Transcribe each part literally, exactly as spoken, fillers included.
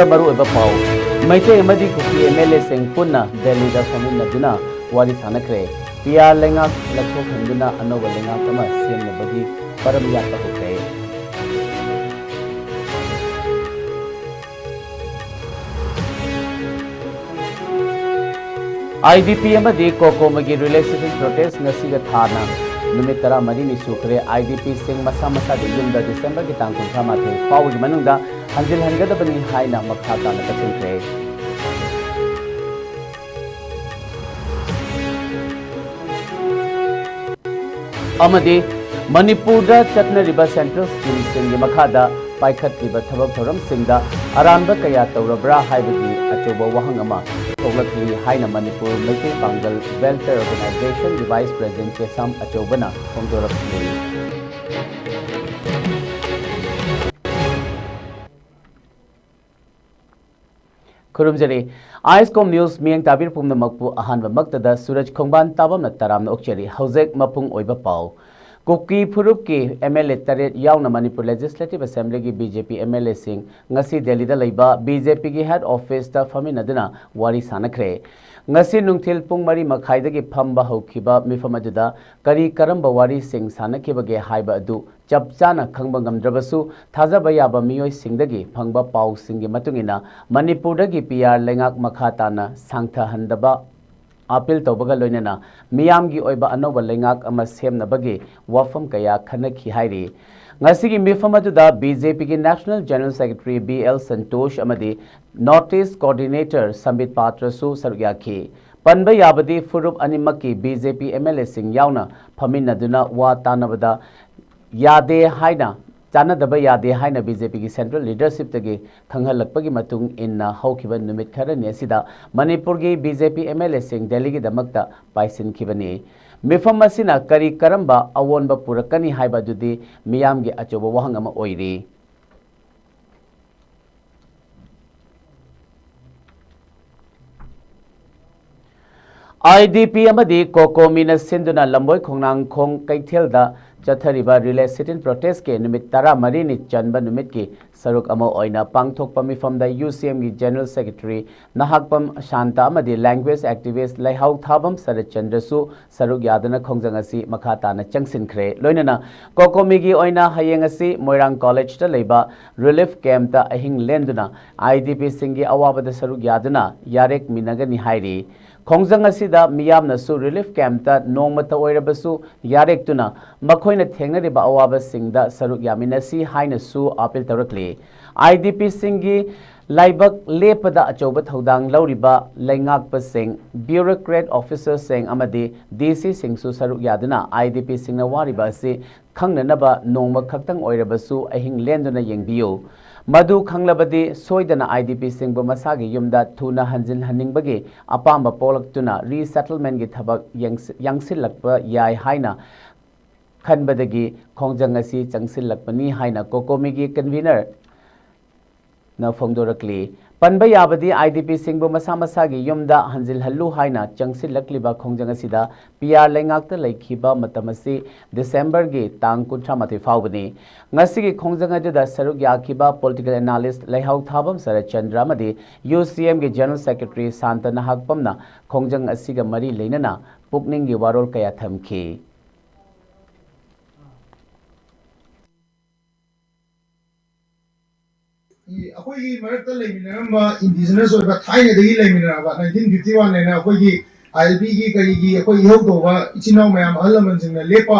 ꯃꯔꯨꯑꯣꯏꯕ ꯄꯥꯎ꯫ ꯃꯩꯇꯩ ꯑꯃꯗꯤ ꯀꯨꯀꯤ ꯑꯦꯝ ꯑꯦꯜ ꯑꯦꯁꯤꯡ ꯄꯨꯟꯅ ꯗꯦꯜꯂꯤꯗ ꯐꯝꯃꯤꯟꯅꯗꯨꯅ ꯋꯥꯔꯤ ꯁꯥꯟꯅꯈ꯭ꯔꯦ꯫ ꯄꯤ ꯑꯥꯔ ꯂꯩꯉꯥꯛ ꯂꯧꯊꯣꯛꯍꯟꯗꯨꯅ ꯑꯅꯧꯕ ꯂꯩꯉꯥꯛ ꯑꯃ ꯁꯦꯝꯅꯕꯒꯤ ꯄꯔꯝ ꯌꯥꯠꯄ ꯍꯧꯈ꯭ꯔꯦ꯫ ꯑꯥꯏ ꯗꯤ ꯄꯤ ꯑꯃꯗꯤ ꯀꯣꯀꯣꯃꯤꯒꯤ ꯔꯤꯂꯦꯁꯟꯁꯤꯞ ꯄ꯭ꯔꯣꯇꯦꯁ ꯉꯁꯤꯒ ꯊꯥꯅ ꯅꯨꯃꯤꯠ ꯇꯔꯥꯃꯔꯤꯅꯤ ꯁꯨꯈ꯭ꯔꯦ꯫ ꯑꯥꯏ ꯗꯤ ꯄꯤꯁꯤꯡ ꯃꯁꯥ ꯃꯁꯥꯒꯤ ꯌꯨꯝꯗ ꯗꯤꯁꯦꯝꯕꯔꯒꯤ ꯇꯥꯡ ꯀꯨꯟꯊ꯭ꯔꯥ ꯃꯥꯊꯣꯏ ꯐꯥꯎꯕꯒꯤ ꯃꯅꯨꯡꯗ ꯍꯟꯖꯤꯜꯍꯟꯒꯗꯕꯅꯤ ꯍꯥꯏꯅ ꯃꯈꯥ ꯇꯥꯅ ꯀꯛꯁꯤꯟꯈ꯭ꯔꯦ꯫ ꯑꯃꯗꯤ ꯃꯅꯤꯄꯨꯔꯗ ꯆꯠꯅꯔꯤꯕ ꯁꯦꯟꯇ꯭ꯔꯦꯜ ꯁ꯭ꯀꯤꯝꯁꯤꯡꯒꯤ ꯃꯈꯥꯗ ꯄꯥꯏꯈꯠꯂꯤꯕ ꯊꯕꯛ ꯊꯧꯔꯝꯁꯤꯡꯗ ꯑꯔꯥꯟꯕ ꯀꯌꯥ ꯇꯧꯔꯕ꯭ꯔꯥ ꯍꯥꯏꯕꯒꯤ ꯑꯆꯧꯕ ꯋꯥꯍꯪ ꯑꯃ ꯊꯣꯛꯂꯛꯂꯤ ꯍꯥꯏꯅ ꯃꯅꯤꯄꯨꯔ ꯃꯩꯇꯩ ꯄꯥꯡꯒꯜ ꯋꯦꯜꯐꯤꯌꯔ ꯑꯣꯔꯒꯅꯥꯏꯖꯦꯁꯟꯒꯤ ꯚꯥꯏꯁ ꯄ꯭ꯔꯦꯁꯤꯗꯦꯟꯠ ꯆꯦꯁꯥꯝ ꯑꯆꯧꯕꯅ ꯐꯣꯡꯗꯣꯔꯛꯂꯤ꯫ ꯈꯨꯔꯨꯝꯖꯔꯤ꯫ ꯑꯥꯏꯁꯀꯣꯝ ꯅ꯭ꯌꯨꯁ ꯃꯤꯠꯌꯦꯡ ꯇꯥꯕꯤꯔꯤꯕ ꯄꯨꯝꯅꯃꯛꯄꯨ ꯑꯍꯥꯟꯕꯃꯛꯇꯗ ꯁꯨꯔꯖ ꯈꯣꯡꯕꯥꯟ ꯇꯥꯕꯝꯅ ꯇꯔꯥꯝꯅ ꯑꯣꯛꯆꯔꯤ꯫ ꯍꯧꯖꯤꯛ ꯃꯄꯨꯡ ꯑꯣꯏꯕ ꯄꯥꯎ꯫ ꯀꯨꯀꯤ ꯐꯨꯔꯨꯞꯀꯤ ꯑꯦꯝ ꯑꯦꯜ ꯑꯦ ꯇꯔꯦꯠ ꯌꯥꯎꯅ ꯃꯅꯤꯄꯨꯔ ꯂꯦꯖꯤꯁꯂꯦꯇꯤꯚ ꯑꯦꯁꯦꯝꯕ꯭ꯂꯤꯒꯤ B J P M L ꯑꯦꯁꯤꯡ ꯉꯁꯤ ꯗꯦꯜꯂꯤꯗ ꯂꯩꯕ ꯕꯤ ꯖꯦ ꯄꯤꯒꯤ ꯍꯦꯗ ꯑꯣꯐꯤꯁꯇ ꯐꯝꯃꯤꯟꯅꯗꯨꯅ ꯋꯥꯔꯤ ꯁꯥꯟꯅꯈ꯭ꯔꯦ꯫ ꯉꯁꯤ ꯅꯨꯡꯊꯤꯜ ꯄꯨꯡ ꯃꯔꯤ ꯃꯈꯥꯏꯗꯒꯤ ꯐꯝꯕ ꯍꯧꯈꯤꯕ ꯃꯤꯐꯝ ꯑꯗꯨꯗ ꯀꯔꯤ ꯀꯔꯝꯕ ꯋꯥꯔꯤꯁꯤꯡ ꯁꯥꯟꯅꯈꯤꯕꯒꯦ ꯍꯥꯏꯕ ꯑꯗꯨ ꯆꯞ ꯆꯥꯅ ꯈꯪꯕ ꯉꯝꯗ꯭ꯔꯕꯁꯨ, ꯊꯥꯖꯕ ꯌꯥꯕ ꯃꯤꯑꯣꯏꯁꯤꯡꯗꯒꯤ ꯐꯪꯕ ꯄꯥꯎꯁꯤꯡꯒꯤ ꯃꯇꯨꯡ ꯏꯟꯅ, ꯃꯅꯤꯄꯨꯔꯗꯒꯤ ꯄꯤ ꯑꯥꯔ ꯂꯩꯉꯥꯛ ꯃꯈꯥ ꯇꯥꯅ ꯁꯥꯡꯊꯍꯟꯗꯕ ꯑꯥꯄꯤꯜ ꯇꯧꯕꯒ ꯂꯣꯏꯅꯅ ꯃꯤꯌꯥꯝꯒꯤ ꯑꯣꯏꯕ ꯑꯅꯧꯕ ꯂꯩꯉꯥꯛ ꯑꯃ ꯁꯦꯝꯅꯕꯒꯤ ꯋꯥꯐꯝ ꯀꯌꯥ ꯈꯟꯅꯈꯤ ꯍꯥꯏꯔꯤ꯫ ꯉꯁꯤꯒꯤ ꯃꯤꯐꯝ ꯑꯗꯨꯗ ꯕꯤ ꯖꯦ ꯄꯤꯒꯤ national general secretary B L Santosh ꯑꯃꯗꯤ ꯅꯣꯔꯠ ꯏꯁ ꯀꯣꯑꯣꯔꯗꯤꯅꯦꯇꯔ ꯁꯝꯕꯤꯠ ꯄꯥꯇ꯭ꯔꯁꯨ ꯁꯔꯨꯛ ꯌꯥꯈꯤ꯫ ꯄꯟꯕ ꯌꯥꯕꯗꯤ, ꯐꯨꯔꯨꯞ ꯑꯅꯤꯃꯛꯀꯤ B J P M L ꯑꯦꯁꯤꯡ ꯌꯥꯎꯅ ꯐꯝꯃꯤꯟꯅꯗꯨꯅ ꯋꯥ ꯇꯥꯅꯕꯗ ꯌꯥꯗꯦ ꯍꯥꯏꯅ, ꯇꯥꯟꯅꯗꯕ ꯌꯥꯗꯦ ꯍꯥꯏꯅ ꯕꯤ ꯖꯦ ꯄꯤꯒꯤ ꯁꯦꯟꯇ꯭ꯔꯦꯜ ꯂꯤꯗꯔꯁꯤꯞꯇꯒꯤ ꯈꯪꯍꯜꯂꯛꯄꯒꯤ ꯃꯇꯨꯡ ꯏꯟꯅ ꯍꯧꯈꯤꯕ ꯅꯨꯃꯤꯠ ꯈꯔꯅꯤ ꯑꯁꯤꯗ ꯃꯅꯤꯄꯨꯔꯒꯤ B J P M L ꯑꯦꯁꯤꯡ ꯗꯦꯜꯂꯤꯒꯤꯗꯃꯛꯇ ꯄꯥꯏꯁꯤꯟꯈꯤꯕꯅꯤ꯫ ꯃꯤꯐꯝ ꯑꯁꯤꯅ ꯀꯔꯤ ꯀꯔꯝꯕ ꯑꯑꯣꯟꯕ ꯄꯨꯔꯛꯀꯅꯤ ꯍꯥꯏꯕ ꯑꯗꯨꯗꯤ ꯃꯤꯌꯥꯝꯒꯤ ꯑꯆꯧꯕ ꯋꯥꯍꯪ ꯑꯃ ꯑꯣꯏꯔꯤ꯫ ꯑꯥꯏ ꯗꯤ ꯄꯤ ꯑꯃꯗꯤ ꯀꯣꯀꯣꯃꯤꯅ ꯁꯤꯟꯗꯨꯅ ꯂꯝꯕꯣꯏ ꯈꯣꯡꯅꯥꯡꯈꯣꯡ ꯀꯩꯊꯦꯜꯗ ꯆꯠꯊꯔꯤꯕ ꯔꯤꯂꯦ ꯁꯤꯠ ꯏꯟ ꯄ꯭ꯔꯣꯇꯦꯁꯀꯤ ꯅꯨꯃꯤꯠ ꯇꯔꯥꯃꯔꯤꯅꯤ ꯆꯟꯕ ꯅꯨꯃꯤꯠꯀꯤ ꯁꯔꯨꯛ ꯑꯃ ꯑꯣꯏꯅ ꯄꯥꯡꯊꯣꯛꯄ ꯃꯤꯐꯝꯗ ꯌꯨ ꯁꯤ ꯑꯦꯝꯒꯤ ꯖꯦꯅꯔꯦꯜ ꯁꯦꯀ꯭ꯔꯦꯇꯔꯤ ꯅꯍꯥꯛꯄꯝ ꯁꯥꯟꯇ ꯑꯃꯗꯤ ꯂꯦꯡꯒ꯭ꯋꯦꯖ ꯑꯦꯛꯇꯤꯚꯤꯁ ꯂꯩꯍꯥꯎ ꯊꯥꯕꯝ ꯁꯔꯠꯆꯟꯗ꯭ꯔꯁꯨ ꯁꯔꯨꯛ ꯌꯥꯗꯨꯅ ꯈꯣꯡꯖꯪ ꯑꯁꯤ ꯃꯈꯥ ꯇꯥꯅ ꯆꯪꯁꯤꯟꯈ꯭ꯔꯦ꯫ ꯂꯣꯏꯅꯅ ꯀꯣꯀꯣꯃꯤꯒꯤ ꯑꯣꯏꯅ ꯍꯌꯦꯡ ꯑꯁꯤ ꯃꯣꯏꯔꯥꯡ ꯀꯣꯂꯦꯖꯇ ꯂꯩꯕ ꯔꯤꯂꯤꯐ ꯀꯦꯝꯞꯇ ꯑꯍꯤꯡ ꯂꯦꯟꯗꯨꯅ ꯑꯥꯏ ꯗꯤ ꯄꯤꯁꯤꯡꯒꯤ ꯑꯋꯥꯕꯗ ꯁꯔꯨꯛ ꯌꯥꯗꯨꯅ ꯌꯥꯔꯦꯛꯃꯤꯟꯅꯒꯅꯤ ꯍꯥꯏꯔꯤ꯫ ꯈꯣꯡꯖꯪ ꯑꯁꯤꯗ ꯃꯤꯌꯥꯝꯅꯁꯨ ꯔꯤꯂꯤꯐ ꯀꯦꯝꯞꯇ ꯅꯣꯡꯃꯇ ꯑꯣꯏꯔꯕꯁꯨ ꯌꯥꯔꯦꯛꯇꯨꯅ ꯃꯈꯣꯏꯅ ꯊꯦꯡꯅꯔꯤꯕ ꯑꯋꯥꯕꯁꯤꯡꯗ ꯁꯔꯨꯛ ꯌꯥꯃꯤꯟꯅꯁꯤ ꯍꯥꯏꯅꯁꯨ ꯑꯥꯄꯤꯜ ꯇꯧꯔꯛꯂꯤ꯫ ꯑꯥꯏ ꯗꯤ ꯄꯤꯁꯤꯡꯒꯤ ꯂꯥꯏꯕꯛ ꯂꯦꯞꯄꯗ ꯑꯆꯧꯕ ꯊꯧꯗꯥꯡ ꯂꯧꯔꯤꯕ ꯂꯩꯉꯥꯛꯄꯁꯤꯡ, ꯕ꯭ꯌꯨꯔꯣꯀ꯭ꯔꯦꯠ ꯑꯣꯐꯤꯁꯔꯁꯤꯡ ꯑꯃꯗꯤ ꯗꯤ ꯁꯤꯁꯤꯡꯁꯨ ꯁꯔꯨꯛ ꯌꯥꯗꯨꯅ ꯑꯥꯏ ꯗꯤ ꯄꯤꯁꯤꯡꯅ ꯋꯥꯔꯤꯕ ꯑꯁꯤ ꯈꯪꯅꯅꯕ ꯅꯣꯡꯃ ꯈꯛꯇꯪ ꯑꯣꯏꯔꯕꯁꯨ ꯑꯍꯤꯡ ꯂꯦꯟꯗꯨꯅ ꯌꯦꯡꯕꯤꯌꯨ꯫ ꯃꯗꯨ ꯈꯪꯂꯕꯗꯤ ꯁꯣꯏꯗꯅ ꯑꯥꯏ ꯗꯤ ꯄꯤꯁꯤꯡꯕꯨ ꯃꯁꯥꯒꯤ ꯌꯨꯝꯗ ꯊꯨꯅ ꯍꯟꯖꯤꯟꯍꯟꯅꯤꯡꯕꯒꯤ ꯑꯄꯥꯝꯕ ꯄꯣꯛꯂꯛꯇꯨꯅ ꯔꯤꯁꯦꯇꯜꯃꯦꯟꯒꯤ ꯊꯕꯛ ꯌꯥꯡꯁ-, ꯌꯥꯡꯁꯤꯜꯂꯛꯄ ꯌꯥꯏ ꯍꯥꯏꯅ ꯈꯟꯕꯗꯒꯤ ꯈꯣꯡꯖꯪ ꯑꯁꯤ ꯆꯪꯁꯤꯜꯂꯛꯄꯅꯤ ꯍꯥꯏꯅ ꯀꯣꯀꯣꯃꯤꯒꯤ ꯀꯟꯚꯤꯅꯔ ꯅ ꯐꯣꯡꯗꯣꯔꯛꯂꯤ꯫ ꯄꯟꯕ ꯌꯥꯕꯗꯤ, ꯑꯥꯏ ꯗꯤ ꯄꯤꯁꯤꯡꯕꯨ ꯃꯁꯥ ꯃꯁꯥꯒꯤ ꯌꯨꯝꯗ ꯍꯟꯖꯤꯜꯍꯜꯂꯨ ꯍꯥꯏꯅ ꯆꯪꯁꯤꯜꯂꯛꯂꯤꯕ ꯈꯣꯡꯖꯪ ꯑꯁꯤꯗ ꯄꯤ ꯑꯥꯔ ꯂꯩꯉꯥꯛꯇ ꯂꯩꯈꯤꯕ ꯃꯇꯝ ꯑꯁꯤ ꯗꯤꯁꯦꯝꯕꯔꯒꯤ ꯇꯥꯡ ꯀꯨꯟꯊ꯭ꯔꯥ ꯃꯥꯊꯣꯏ ꯐꯥꯎꯕꯅꯤ꯫ ꯉꯁꯤꯒꯤ ꯈꯣꯡꯖꯪ ꯑꯗꯨꯗ ꯁꯔꯨꯛ ꯌꯥꯈꯤꯕ ꯄꯣꯂꯤꯇꯤꯀꯦꯜ ꯑꯦꯅꯥꯂꯤꯁ꯭ꯠ ꯂꯩꯍꯥꯎ ꯊꯥꯕꯝ ꯁꯔꯠꯆꯟꯗ꯭ꯔ ꯑꯃꯗꯤ ꯌꯨ ꯁꯤ ꯑꯦꯝꯒꯤ ꯖꯦꯅꯔꯦꯜ ꯁꯦꯀ꯭ꯔꯦꯇꯔꯤ ꯁꯥꯟꯇ ꯅꯍꯥꯛꯄꯝꯅ ꯈꯣꯡꯖꯪ ꯑꯁꯤꯒ ꯃꯔꯤ ꯂꯩꯅꯅ ꯄꯨꯛꯅꯤꯡꯒꯤ ꯋꯥꯔꯣꯜ ꯀꯌꯥ ꯊꯝꯈꯤ꯫ ꯑꯩꯈꯣꯏꯒꯤ ꯃꯔꯛꯇ ꯂꯩꯃꯤꯟꯅꯔꯝꯕ ꯏꯟꯗꯤꯖꯤꯅꯁ ꯑꯣꯏꯕ ꯊꯥꯏꯅꯗꯒꯤ ꯂꯩꯃꯤꯟꯅꯔꯕ, ꯅꯥꯏꯟꯇꯤꯟ ꯐꯤꯐꯇꯤ ꯋꯥꯟ ꯍꯥꯏꯅ ꯑꯩꯈꯣꯏꯒꯤ ꯑꯥꯏ ꯑꯦꯜ ꯄꯤꯒꯤ ꯀꯔꯤꯒꯤ ꯑꯩꯈꯣꯏ ꯏꯍꯧ ꯇꯧꯕ ꯏꯆꯤꯟ ꯏꯅꯥꯎ ꯃꯌꯥꯝ, ꯑꯍꯜ ꯂꯃꯟꯁꯤꯡꯅ ꯂꯦꯞꯄ